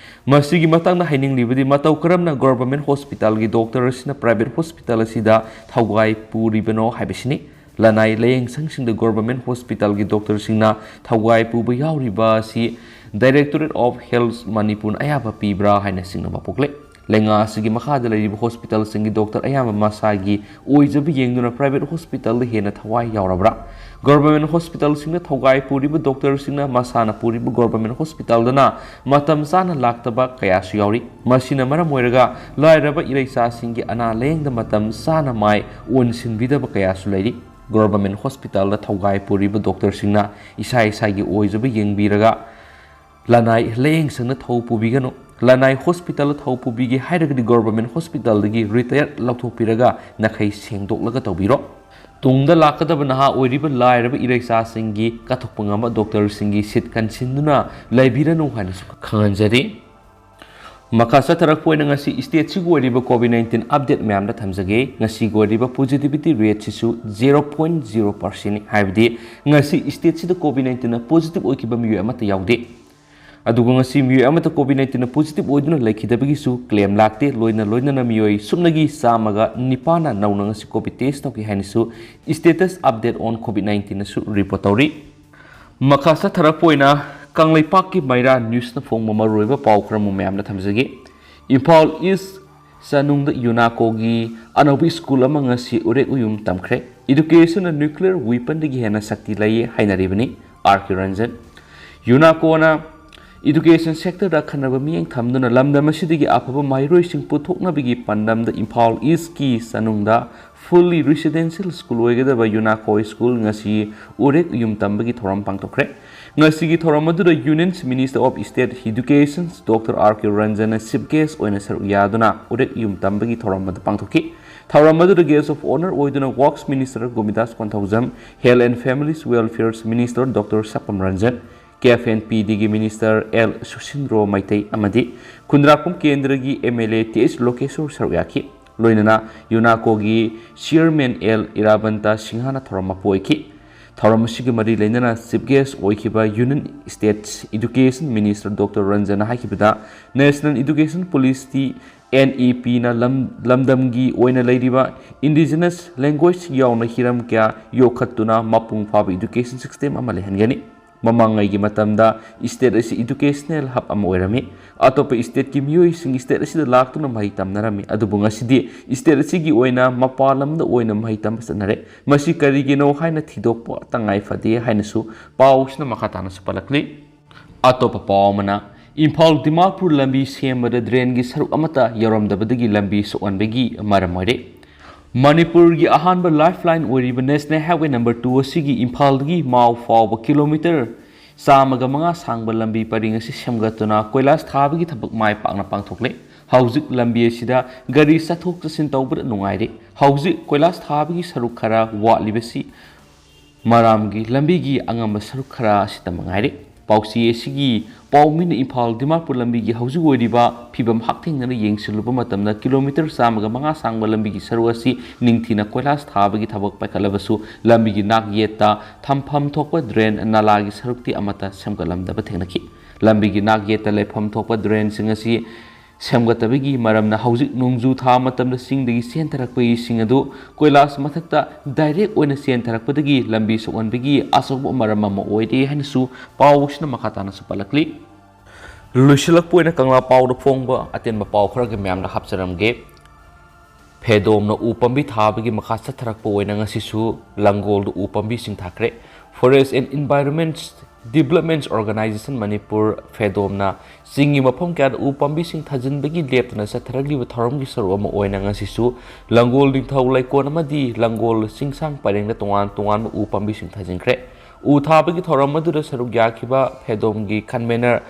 ꯃꯁꯤꯒꯤ ꯃꯇꯥꯡꯗ ꯍꯥꯏꯅꯤꯡꯂꯤꯕꯗꯤ, ꯃꯇꯧ ꯀꯔꯝꯅ ꯒꯣꯚꯔꯟꯃꯦꯟꯠ ꯍꯣꯁꯄꯤꯇꯥꯜꯒꯤ ꯗꯣꯛꯇꯔ ꯑꯁꯤꯅ ꯄ꯭ꯔꯥꯏꯚꯦꯠ ꯍꯣꯁꯄꯤꯇꯥꯜ ꯑꯁꯤꯗ ꯊꯧꯒꯥꯏ ꯄꯨꯔꯤꯕꯅꯣ ꯍꯥꯏꯕꯁꯤꯅꯤ꯫ ꯂꯅꯥꯏ ꯂꯥꯌꯦꯡꯁꯪꯁꯤꯡꯗ ꯒꯣꯚꯔꯟꯃꯦꯟꯠ ꯍꯣꯁꯄꯤꯇꯥꯜꯒꯤ ꯗꯣꯛꯇꯔꯁꯤꯡꯅ ꯊꯧꯒꯥꯏ ꯄꯨꯕ ꯌꯥꯎꯔꯤꯕ ꯑꯁꯤ Directorate of Health ꯃꯅꯤꯄꯨꯔꯅ ꯑꯌꯥꯕ ꯄꯤꯕ꯭ꯔꯥ ꯍꯥꯏꯅ ꯆꯤꯡꯅꯕ ꯄꯣꯛꯂꯦ꯫ ꯂꯩꯉꯥꯛ ꯑꯁꯤꯒꯤ ꯃꯈꯥꯗ ꯂꯩꯔꯤꯕ ꯍꯣꯁꯄꯤꯇꯥꯜꯁꯤꯡꯒꯤ ꯗꯣꯛꯇꯔ ꯑꯌꯥꯝꯕ ꯃꯁꯥꯒꯤ ꯑꯣꯏꯖꯕ ꯌꯦꯡꯗꯨꯅ ꯄ꯭ꯔꯥꯏꯚꯦꯠ ꯍꯣꯁꯄꯤꯇꯥꯜꯗ ꯍꯦꯟꯅ ꯊꯋꯥꯏ ꯌꯥꯎꯔꯕ꯭ꯔꯥ? ꯒꯣꯔꯚꯔꯃꯦꯟ ꯍꯣꯁꯄꯤꯇꯥꯜꯁꯤꯡꯅ ꯊꯧꯒꯥꯏ ꯄꯨꯔꯤꯕ ꯗꯣꯛꯇꯔꯁꯤꯡꯅ ꯃꯁꯥꯅ ꯄꯨꯔꯤꯕ ꯒꯣꯔꯚꯔꯃꯦꯟ ꯍꯣꯁꯄꯤꯇꯥꯜꯗꯅ ꯃꯇꯝ ꯆꯥꯅ ꯂꯥꯛꯇꯕ ꯀꯌꯥꯁꯨ ꯌꯥꯎꯔꯤ꯫ ꯃꯁꯤꯅ ꯃꯔꯝ ꯑꯣꯏꯔꯒ ꯂꯥꯏꯔꯕ ꯏꯔꯩꯆꯥꯁꯤꯡꯒꯤ ꯑꯅꯥ ꯂꯥꯌꯦꯡꯗ ꯃꯇꯝ ꯆꯥꯅ ꯃꯥꯏ ꯑꯣꯟꯁꯤꯟꯕꯤꯗꯕ ꯀꯌꯥꯁꯨ ꯂꯩꯔꯤ꯫ ꯒꯣꯔꯚꯔꯃꯦꯟ ꯍꯣꯁꯄꯤꯇꯥꯜꯗ ꯊꯧꯒꯥꯏ ꯄꯨꯔꯤꯕ ꯗꯣꯛꯇꯔꯁꯤꯡꯅ ꯏꯁꯥ ꯏꯁꯥꯒꯤ ꯑꯣꯏꯖꯕ ꯌꯦꯡꯕꯤꯔꯒ ꯂꯅꯥꯏ ꯂꯥꯌꯦꯡꯁꯪꯗ ꯊꯧ ꯄꯨꯕꯤꯒꯅꯨ꯫ ꯂꯅꯥꯏ ꯍꯣꯁꯄꯤꯇꯥꯜꯗ ꯊꯧ ꯄꯨꯕꯤꯒꯦ ꯍꯥꯏꯔꯒꯗꯤ ꯒꯣꯔꯚꯔꯃꯦꯟ ꯍꯣꯁꯄꯤꯇꯥꯜꯗꯒꯤ ꯔꯤꯇꯥꯌꯔ ꯂꯧꯊꯣꯛꯄꯤꯔꯒ ꯅꯥꯈꯩ ꯁꯦꯡꯗꯣꯛꯂꯒ ꯇꯧꯕꯤꯔꯣ꯫ ꯇꯨꯡꯗ ꯂꯥꯛꯀꯗꯕ ꯅꯍꯥ ꯑꯣꯏꯔꯤꯕ ꯂꯥꯏꯔꯕ ꯏꯔꯩꯆꯥꯁꯤꯡꯒꯤ ꯀꯠꯊꯣꯛꯄ ꯉꯝꯕ ꯗꯣꯛꯇꯔꯁꯤꯡꯒꯤ ꯁꯤꯠ ꯀꯟꯁꯤꯟꯗꯨꯅ ꯂꯩꯕꯤꯔꯅꯨ ꯍꯥꯏꯅꯁꯨ ꯈꯪꯍꯟꯖꯔꯤ꯫ ꯃꯈꯥ ꯆꯠꯊꯔꯛꯄ ꯑꯣꯏꯅ ꯉꯁꯤ ꯁ꯭ꯇꯦꯠꯁꯤꯒꯤ ꯑꯣꯏꯔꯤꯕ ꯀꯣꯚꯤꯗ ꯅꯥꯏꯟꯇꯤꯟ ꯑꯞꯗꯦꯠ ꯃꯌꯥꯝꯗ ꯊꯝꯖꯒꯦ꯫ ꯉꯁꯤꯒꯤ ꯑꯣꯏꯔꯤꯕ ꯄꯣꯖꯤꯇꯤꯚꯤꯇꯤ ꯔꯦꯠꯁꯤꯁꯨ ꯖꯦꯔꯣ ꯄꯣꯏꯟ ꯖꯦꯔꯣ ꯄꯥꯔꯁꯦꯟꯅꯤ, ꯍꯥꯏꯕꯗꯤ ꯉꯁꯤ ꯁ꯭ꯇꯦꯠꯁꯤꯗ ꯀꯣꯚꯤꯗ ꯅꯥꯏꯟꯇꯤꯟꯅ ꯄꯣꯖꯤꯇꯤꯚ ꯑꯣꯏꯈꯤꯕ ꯃꯤꯑꯣꯏ ꯑꯃꯠꯇ ꯌꯥꯎꯗꯦ꯫ ꯑꯗꯨꯒ ꯉꯁꯤ ꯃꯤꯑꯣꯏ ꯑꯃꯠꯇ ꯀꯣꯚꯤꯗ ꯅꯥꯏꯟꯇꯤꯟꯅ ꯄꯣꯖꯤꯇꯤꯚ ꯑꯣꯏꯗꯨꯅ ꯂꯩꯈꯤꯗꯕꯒꯤꯁꯨ ꯀ꯭ꯂꯦꯝ ꯂꯥꯛꯇꯦ꯫ ꯂꯣꯏꯅ ꯂꯣꯏꯅꯅ ꯃꯤꯑꯣꯏ ꯁꯨꯞꯅꯒꯤ ꯆꯥꯝꯃꯒ ꯅꯤꯄꯥꯟꯅ ꯅꯧꯅ ꯉꯁꯤ ꯀꯣꯚꯤꯗ ꯇꯦꯁ ꯇꯧꯈꯤ ꯍꯥꯏꯅꯁꯨ ꯁ꯭ꯇꯦꯇꯁ ꯑꯞꯗꯦꯠ ꯑꯣꯟ ꯀꯣꯚꯤꯗ ꯅꯥꯏꯟꯇꯤꯟꯅꯁꯨ ꯔꯤꯄꯣꯔꯠ ꯇꯧꯔꯤ꯫ ꯃꯈꯥ ꯆꯠꯊꯔꯛꯄ ꯑꯣꯏꯅ ꯀꯪꯂꯩꯄꯥꯛꯀꯤ ꯃꯩꯔꯥ ꯅ꯭ꯌꯨꯁꯅ ꯐꯣꯡꯕ ꯃꯔꯨꯑꯣꯏꯕ ꯄꯥꯎ ꯈꯔ ꯑꯃ ꯃꯌꯥꯝꯗ ꯊꯝꯖꯒꯦ꯫ ꯏꯝꯐꯥꯜ ꯏꯁ ꯆꯅꯨꯡꯗ ꯌꯨꯅꯥꯀꯣꯒꯤ ꯑꯅꯧꯕ ꯁ꯭ꯀꯨꯜ ꯑꯃ ꯉꯁꯤ ꯎꯔꯦꯛ ꯎꯌꯨꯝ ꯇꯝꯈ꯭ꯔꯦ꯫ Education-ꯅ nuclear weapon-ꯗꯒꯤ ꯍꯦꯟꯅ ꯁꯛꯇꯤ ꯂꯩꯌꯦ ꯍꯥꯏꯅꯔꯤꯕꯅꯤ ꯑꯥꯔ ꯀꯦ ꯔꯟꯖꯟ꯫ ꯌꯨꯅꯥꯀꯣꯅ education sector-ꯗ ꯑꯈꯟꯅꯕ ꯃꯤꯠꯌꯦꯡ ꯊꯝꯗꯨꯅ ꯂꯝꯗꯝ ꯑꯁꯤꯗꯒꯤ ꯑꯐꯕ ꯃꯍꯩꯔꯣꯏꯁꯤꯡ ꯄꯨꯊꯣꯛꯅꯕꯒꯤ ꯄꯥꯟꯗꯝꯗ ꯏꯝꯐꯥꯜ ꯏꯁꯀꯤ ꯆꯅꯨꯡꯗ fully residential school ꯑꯣꯏꯒꯗꯕ ꯌꯨꯅꯥꯀꯣ ꯁ꯭ꯀꯨꯜ ꯉꯁꯤ ꯎꯔꯦꯛ ꯎꯌꯨꯝ ꯇꯝꯕꯒꯤ ꯊꯧꯔꯝ ꯄꯥꯡꯊꯣꯛꯈ꯭ꯔꯦ꯫ ꯉꯁꯤꯒꯤ ꯊꯧꯔꯝ ꯑꯗꯨꯗ Union Minister of State Education doctor R K ꯔꯟꯖꯟꯅ chief guest ꯑꯣꯏꯅ ꯁꯔꯨꯛ ꯌꯥꯗꯨꯅ ꯎꯔꯦꯛ ꯎꯌꯨꯝ ꯇꯝꯕꯒꯤ ꯊꯧꯔꯝ ꯑꯗꯨ ꯄꯥꯡꯊꯣꯛꯈꯤ꯫ ꯊꯧꯔꯝ ꯑꯗꯨꯗ guest of honour ꯑꯣꯏꯗꯨꯅ Works Minister Govindas Konthoujam, Health and Families Welfare Minister doctor Sapam Ranjan, K F N P ꯗꯤꯒꯤ Minister ꯑꯦꯜ ꯁꯨꯁꯤꯟꯗ꯭ꯔꯣ ꯃꯩꯇꯩ ꯑꯃꯗꯤ ꯈꯨꯟꯗ꯭ꯔꯥꯛꯄꯝ ꯀꯦꯟꯗ꯭ꯔꯒꯤ M L A T H Lokeshor ꯁꯔꯨꯛ ꯌꯥꯈꯤ꯫ ꯂꯣꯏꯅꯅ ꯌꯨꯅꯥꯀꯣꯒꯤ chairman ꯑꯦꯜ ꯏꯔꯥꯕꯟꯇ ꯁꯤꯡꯍꯅ ꯊꯧꯔꯝ ꯃꯄꯨ ꯑꯣꯏꯈꯤ꯫ ꯊꯧꯔꯝ ꯑꯁꯤꯒꯤ ꯃꯔꯤ ꯂꯩꯅꯅ chief guest ꯑꯣꯏꯈꯤꯕ Union States Education Minister doctor ꯔꯟꯖꯟꯅ ꯍꯥꯏꯈꯤꯕꯗ, National Education Policy, N E P-ꯅ ꯂꯝ-, ꯂꯝꯗꯝꯒꯤ ꯑꯣꯏꯅ ꯂꯩꯔꯤꯕ indigenous language ꯌꯥꯎꯅ ꯍꯤꯔꯝ ꯀꯌꯥ ꯌꯣꯛꯈꯠꯇꯨꯅ ꯃꯄꯨꯡ ꯐꯥꯕ education system ꯑꯃ ꯂꯩꯍꯟꯒꯅꯤ꯫ ꯃꯃꯥꯡꯉꯩꯒꯤ ꯃꯇꯝꯗ state ꯑꯁꯤ educational hub ꯑꯃ ꯑꯣꯏꯔꯝꯃꯤ꯫ ꯑꯇꯣꯞꯄ stateꯀꯤ ꯃꯤꯑꯣꯏꯁꯤꯡ state ꯑꯁꯤꯗ ꯂꯥꯛꯇꯨꯅ ꯃꯍꯩ ꯇꯝꯅꯔꯝꯃꯤ꯫ ꯑꯗꯨꯕꯨ ꯉꯁꯤꯗꯤ state ꯑꯁꯤꯒꯤ ꯑꯣꯏꯅ ꯃꯄꯥꯟ ꯂꯝꯗ ꯑꯣꯏꯅ ꯃꯍꯩ ꯇꯝꯕ ꯆꯠꯅꯔꯦ꯫ ꯃꯁꯤ ꯀꯔꯤꯒꯤꯅꯣ ꯍꯥꯏꯅ ꯊꯤꯗꯣꯛꯄ ꯇꯉꯥꯏ ꯐꯗꯦ ꯍꯥꯏꯅꯁꯨ ꯄꯥꯎꯁꯤꯅ ꯃꯈꯥ ꯇꯥꯅꯁꯨ ꯄꯜꯂꯛꯂꯤ꯫ ꯑꯇꯣꯞꯄ ꯄꯥꯎ ꯑꯃꯅ, ꯏꯝꯐꯥꯜ ꯗꯤꯃꯥꯄꯨꯔ ꯂꯝꯕꯤ ꯁꯦꯝꯕꯗ drainꯒꯤ ꯁꯔꯨꯛ ꯑꯃꯠꯇ ꯌꯧꯔꯝꯗꯕꯗꯒꯤ ꯂꯝꯕꯤ ꯁꯣꯛꯍꯟꯕꯒꯤ ꯃꯔꯝ ꯑꯣꯏꯔꯦ꯫ ꯃꯅꯤꯄꯨꯔꯒꯤ ꯑꯍꯥꯟꯕ lifeline ꯑꯣꯏꯔꯤꯕ National Highway number two ꯑꯁꯤꯒꯤ ꯏꯝꯐꯥꯜꯗꯒꯤ ꯃꯥꯎ ꯐꯥꯎꯕ kilometre ꯆꯥꯝꯃꯒ ꯃꯉꯥ ꯁꯥꯡꯕ ꯂꯝꯕꯤ ꯄꯔꯤꯡ ꯑꯁꯤ ꯁꯦꯝꯒꯠꯇꯨꯅ ꯀꯣꯏꯂꯥꯁ ꯊꯥꯕꯒꯤ ꯊꯕꯛ ꯃꯥꯏ ꯄꯥꯛꯅ ꯄꯥꯡꯊꯣꯛꯂꯦ꯫ ꯍꯧꯖꯤꯛ ꯂꯝꯕꯤ ꯑꯁꯤꯗ ꯒꯥꯔꯤ ꯆꯠꯊꯣꯛ ꯆꯠꯁꯤꯟ ꯇꯧꯕꯗ ꯅꯨꯡꯉꯥꯏꯔꯦ꯫ ꯍꯧꯖꯤꯛ ꯀꯣꯏꯂꯥꯁ ꯊꯥꯕꯒꯤ ꯁꯔꯨꯛ ꯈꯔ ꯋꯥꯠꯂꯤꯕꯁꯤ ꯃꯔꯥꯝꯒꯤ ꯂꯝꯕꯤꯒꯤ ꯑꯉꯝꯕ ꯁꯔꯨꯛ ꯈꯔ ꯑꯁꯤꯇ ꯃꯉꯥꯏꯔꯦ꯫ ꯄꯥꯎꯆꯦ ꯑꯁꯤꯒꯤ ꯄꯥꯎꯃꯤꯅ ꯏꯝꯐꯥꯜ ꯗꯤꯃꯥꯄꯨꯔ ꯂꯝꯕꯤꯒꯤ ꯍꯧꯖꯤꯛ ꯑꯣꯏꯔꯤꯕ ꯐꯤꯕꯝ ꯍꯛꯊꯦꯡꯅꯅ ꯌꯦꯡꯁꯤꯜꯂꯨꯕ ꯃꯇꯝꯗ, kilometre ꯆꯥꯝꯃꯒ ꯃꯉꯥ ꯁꯥꯡꯕ ꯂꯝꯕꯤꯒꯤ ꯁꯔꯨꯛ ꯑꯁꯤ ꯅꯤꯡꯊꯤꯅ ꯀꯣꯏꯂꯥꯁ ꯊꯥꯕꯒꯤ ꯊꯕꯛ ꯄꯥꯏꯈꯠꯂꯕꯁꯨ, ꯂꯝꯕꯤꯒꯤ ꯅꯥꯛ ꯌꯦꯠꯇ ꯊꯝꯐꯝ ꯊꯣꯛꯄ drain ꯅꯂꯥꯒꯤ ꯁꯔꯨꯛꯇꯤ ꯑꯃꯠꯇ ꯁꯦꯝꯒꯠꯂꯝꯗꯕ ꯊꯦꯡꯅꯈꯤ꯫ ꯂꯝꯕꯤꯒꯤ ꯅꯥꯛ ꯌꯦꯠꯇ ꯂꯩꯐꯝ ꯊꯣꯛꯄ drainꯁꯤꯡ ꯑꯁꯤ ꯁꯦꯝꯒꯠꯇꯕꯒꯤ ꯃꯔꯝꯅ ꯍꯧꯖꯤꯛ ꯅꯣꯡꯖꯨ ꯊꯥ ꯃꯇꯝꯗ ꯆꯤꯡꯗꯒꯤ ꯆꯦꯟꯊꯔꯛꯄ ꯏꯁꯤꯡ ꯑꯗꯨ ꯀꯣꯏꯂꯥꯁ ꯃꯊꯛꯇ direct ꯑꯣꯏꯅ ꯆꯦꯟꯊꯔꯛꯄꯗꯒꯤ ꯂꯝꯕꯤ ꯁꯣꯛꯍꯟꯕꯒꯤ ꯑꯆꯧꯕ ꯃꯔꯝ ꯑꯃ ꯑꯣꯏꯔꯦ ꯍꯥꯏꯅꯁꯨ ꯄꯥꯎꯁꯤꯅ ꯃꯈꯥ ꯇꯥꯅꯁꯨ ꯄꯜꯂꯛꯂꯤ꯫ ꯂꯣꯏꯁꯤꯜꯂꯛꯄ ꯑꯣꯏꯅ ꯀꯪꯂꯥ ꯄꯥꯎꯗ ꯐꯣꯡꯕ ꯑꯇꯦꯟꯕ ꯄꯥꯎ ꯈꯔꯒ ꯃꯌꯥꯝꯗ ꯍꯥꯞꯆꯔꯝꯒꯦ꯫ ꯐꯦꯗꯣꯝꯅ ꯎ ꯄꯥꯝꯕꯤ ꯊꯥꯕꯒꯤ ꯃꯈꯥ ꯆꯠꯊꯔꯛꯄ ꯑꯣꯏꯅ ꯉꯁꯤꯁꯨ ꯂꯪꯒꯣꯜꯗ ꯎ ꯄꯥꯝꯕꯤꯁꯤꯡ ꯊꯥꯈ꯭ꯔꯦ꯫ Forest and Environment Development Organisation Manipur, ꯐꯦꯗꯣꯝꯅ ꯆꯤꯡꯒꯤ ꯃꯐꯝ ꯀꯌꯥꯗ ꯎ ꯄꯥꯝꯕꯤꯁꯤꯡ ꯊꯥꯖꯤꯟꯕꯒꯤ ꯂꯦꯞꯇꯅ ꯆꯠꯊꯔꯛꯂꯤꯕ ꯊꯧꯔꯝꯒꯤ ꯁꯔꯨꯛ ꯑꯃ ꯑꯣꯏꯅ ꯉꯁꯤꯁꯨ ꯂꯪꯒꯣꯜ ꯅꯤꯡꯊꯧ ꯂꯩꯀꯣꯜ ꯑꯃꯗꯤ ꯂꯪꯒꯣꯜ ꯆꯤꯡꯁꯥꯡ ꯄꯔꯦꯡꯗ ꯇꯣꯉꯥꯟ ꯇꯣꯉꯥꯟꯕ ꯎ ꯄꯥꯝꯕꯤꯁꯤꯡ ꯊꯥꯖꯤꯟꯈ꯭ꯔꯦ꯫ ꯎ ꯊꯥꯕꯒꯤ ꯊꯧꯔꯝ ꯑꯗꯨꯗ ꯁꯔꯨꯛ ꯌꯥꯈꯤꯕ ꯐꯦꯗꯣꯝꯒꯤ convener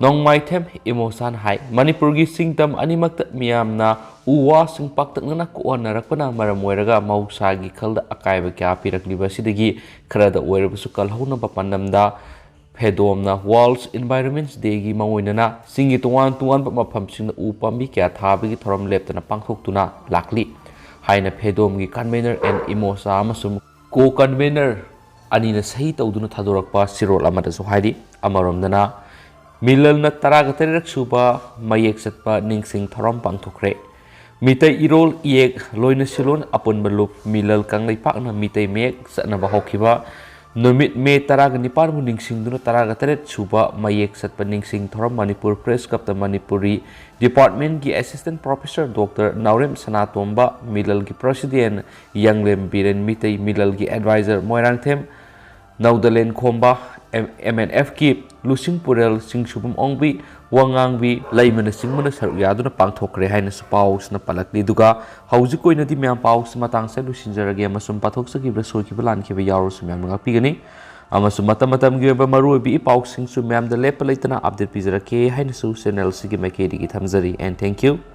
ꯅꯣꯡꯃꯥꯏꯊꯦꯝ ꯏꯃꯣꯁꯥꯅ ꯍꯥꯏ, ꯃꯅꯤꯄꯨꯔꯒꯤ ꯆꯤꯡꯗꯝ ꯑꯅꯤꯃꯛꯇ ꯃꯤꯌꯥꯝꯅ ꯎ ꯋꯥꯁꯤꯡ ꯄꯥꯛꯇꯛꯅꯅ ꯀꯣꯛꯍꯟꯅꯔꯛꯄꯅ ꯃꯔꯝ ꯑꯣꯏꯔꯒ ꯃꯍꯧꯁꯥꯒꯤ ꯈꯜꯗ ꯑꯀꯥꯏꯕ ꯀꯌꯥ ꯄꯤꯔꯛꯂꯤꯕ ꯑꯁꯤꯗꯒꯤ ꯈꯔꯗ ꯑꯣꯏꯔꯕꯁꯨ ꯀꯜꯍꯧꯅꯕ ꯄꯥꯟꯗꯝꯗ ꯐꯦꯗꯣꯝꯅ World Environment Dayꯒꯤ ꯃꯥꯡꯑꯣꯏꯅꯅ ꯆꯤꯡꯒꯤ ꯇꯣꯉꯥꯟ ꯇꯣꯉꯥꯟꯕ ꯃꯐꯝꯁꯤꯡꯗ ꯎ ꯄꯥꯝꯕꯤ ꯀꯌꯥ ꯊꯥꯕꯒꯤ ꯊꯧꯔꯝ ꯂꯦꯞꯇꯅ ꯄꯥꯡꯊꯣꯛꯇꯨꯅ ꯂꯥꯛꯂꯤ ꯍꯥꯏꯅ ꯐꯦꯗꯣꯝꯒꯤ convener ꯑꯦꯟ ꯏꯃꯣꯁꯥ ꯑꯃꯁꯨꯡ co-convener ꯑꯅꯤꯅ ꯁꯍꯤ ꯇꯧꯗꯨꯅ ꯊꯥꯗꯣꯔꯛꯄ ꯆꯦꯔꯣꯜ ꯑꯃꯗꯁꯨ ꯍꯥꯏꯔꯤ꯫ ꯑꯃꯔꯣꯝꯗꯅ, ꯃꯤꯂꯜꯅ ꯇꯔꯥꯒ ꯇꯔꯦꯠ ꯁꯨꯕ ꯃꯌꯦꯛ ꯆꯠꯄ ꯅꯤꯡꯁꯤꯡ ꯊꯧꯔꯝ ꯄꯥꯡꯊꯣꯛꯈ꯭ꯔꯦ꯫ ꯃꯤꯇꯩ ꯏꯔꯣꯜ ꯏꯌꯦꯛ ꯂꯣꯏꯅ ꯁꯤꯂꯣꯟ ꯑꯄꯨꯟꯕ ꯂꯨꯞ ꯃꯤꯂꯜ ꯀꯪꯂꯩꯄꯥꯛꯅ ꯃꯤꯇꯩ ꯃꯌꯦꯛ ꯆꯠꯅꯕ ꯍꯧꯈꯤꯕ ꯅꯨꯃꯤꯠ ꯃꯦ ꯇꯔꯥꯒ ꯅꯤꯄꯥꯟꯕꯨ ꯅꯤꯡꯁꯤꯡꯗꯨꯅ ꯇꯔꯥꯒ ꯇꯔꯦꯠ ꯁꯨꯕ ꯃꯌꯦꯛ ꯆꯠꯄ ꯅꯤꯡꯁꯤꯡ ꯊꯧꯔꯝ Manipur Press Clubꯇ Manipuri Departmentꯀꯤ Assistant Professor Doctor ꯅꯥꯎꯔꯦꯝ ꯁꯅꯥꯇꯣꯝꯕ, ꯃꯤꯂꯜꯒꯤ President ꯌꯥꯡꯂꯦꯝ ꯕꯤꯔꯦꯟ ꯃꯤꯇꯩ, ꯃꯤꯂꯜꯒꯤ Advisor ꯃꯣꯏꯔꯥꯡꯊꯦꯝ ꯅꯧꯗꯂꯦꯟ ꯈꯣꯝꯕ, ꯑꯦꯝ ꯑꯦꯟ ꯑꯦꯐꯀꯤ ꯂꯨꯆꯤꯡ ꯄꯨꯔꯦꯜ ꯆꯤꯡꯁꯨꯕꯝ ꯑꯣꯡꯕꯤ, ꯋꯥꯉꯥꯡꯕꯤ ꯂꯩꯃꯅꯆꯤꯡꯕꯅ ꯁꯔꯨꯛ ꯌꯥꯗꯨꯅ ꯄꯥꯡꯊꯣꯛꯈ꯭ꯔꯦ ꯍꯥꯏꯅꯁꯨ ꯄꯥꯎꯁꯤꯅ ꯄꯜꯂꯛꯂꯤ꯫ ꯑꯗꯨꯒ ꯍꯧꯖꯤꯛꯀꯤ ꯑꯣꯏꯅꯗꯤ ꯃꯌꯥꯝ ꯄꯥꯎꯁꯤ ꯃꯇꯥꯡꯁꯤꯗ ꯂꯣꯏꯁꯤꯟꯖꯔꯒꯦ, ꯑꯃꯁꯨꯡ ꯄꯥꯊꯣꯛꯆꯈꯤꯕꯗ ꯁꯣꯏꯈꯤꯕ ꯂꯥꯟꯈꯤꯕ ꯌꯥꯎꯔꯁꯨ ꯃꯌꯥꯝꯅ ꯉꯥꯛꯄꯤꯒꯅꯤ꯫ ꯑꯃꯁꯨꯡ ꯃꯇꯝ ꯃꯇꯝꯒꯤ ꯑꯣꯏꯕ ꯃꯔꯨꯑꯣꯏꯕ ꯏ ꯄꯥꯎꯁꯤꯡꯁꯨ ꯃꯌꯥꯝꯗ ꯂꯦꯞꯄ ꯂꯩꯇꯅ update ꯄꯤꯖꯔꯛꯀꯦ ꯍꯥꯏꯅꯁꯨ channelꯁꯤꯒꯤ ꯃꯥꯏꯀꯩꯗꯒꯤ ꯊꯝꯖꯔꯤ꯫ And thank you꯫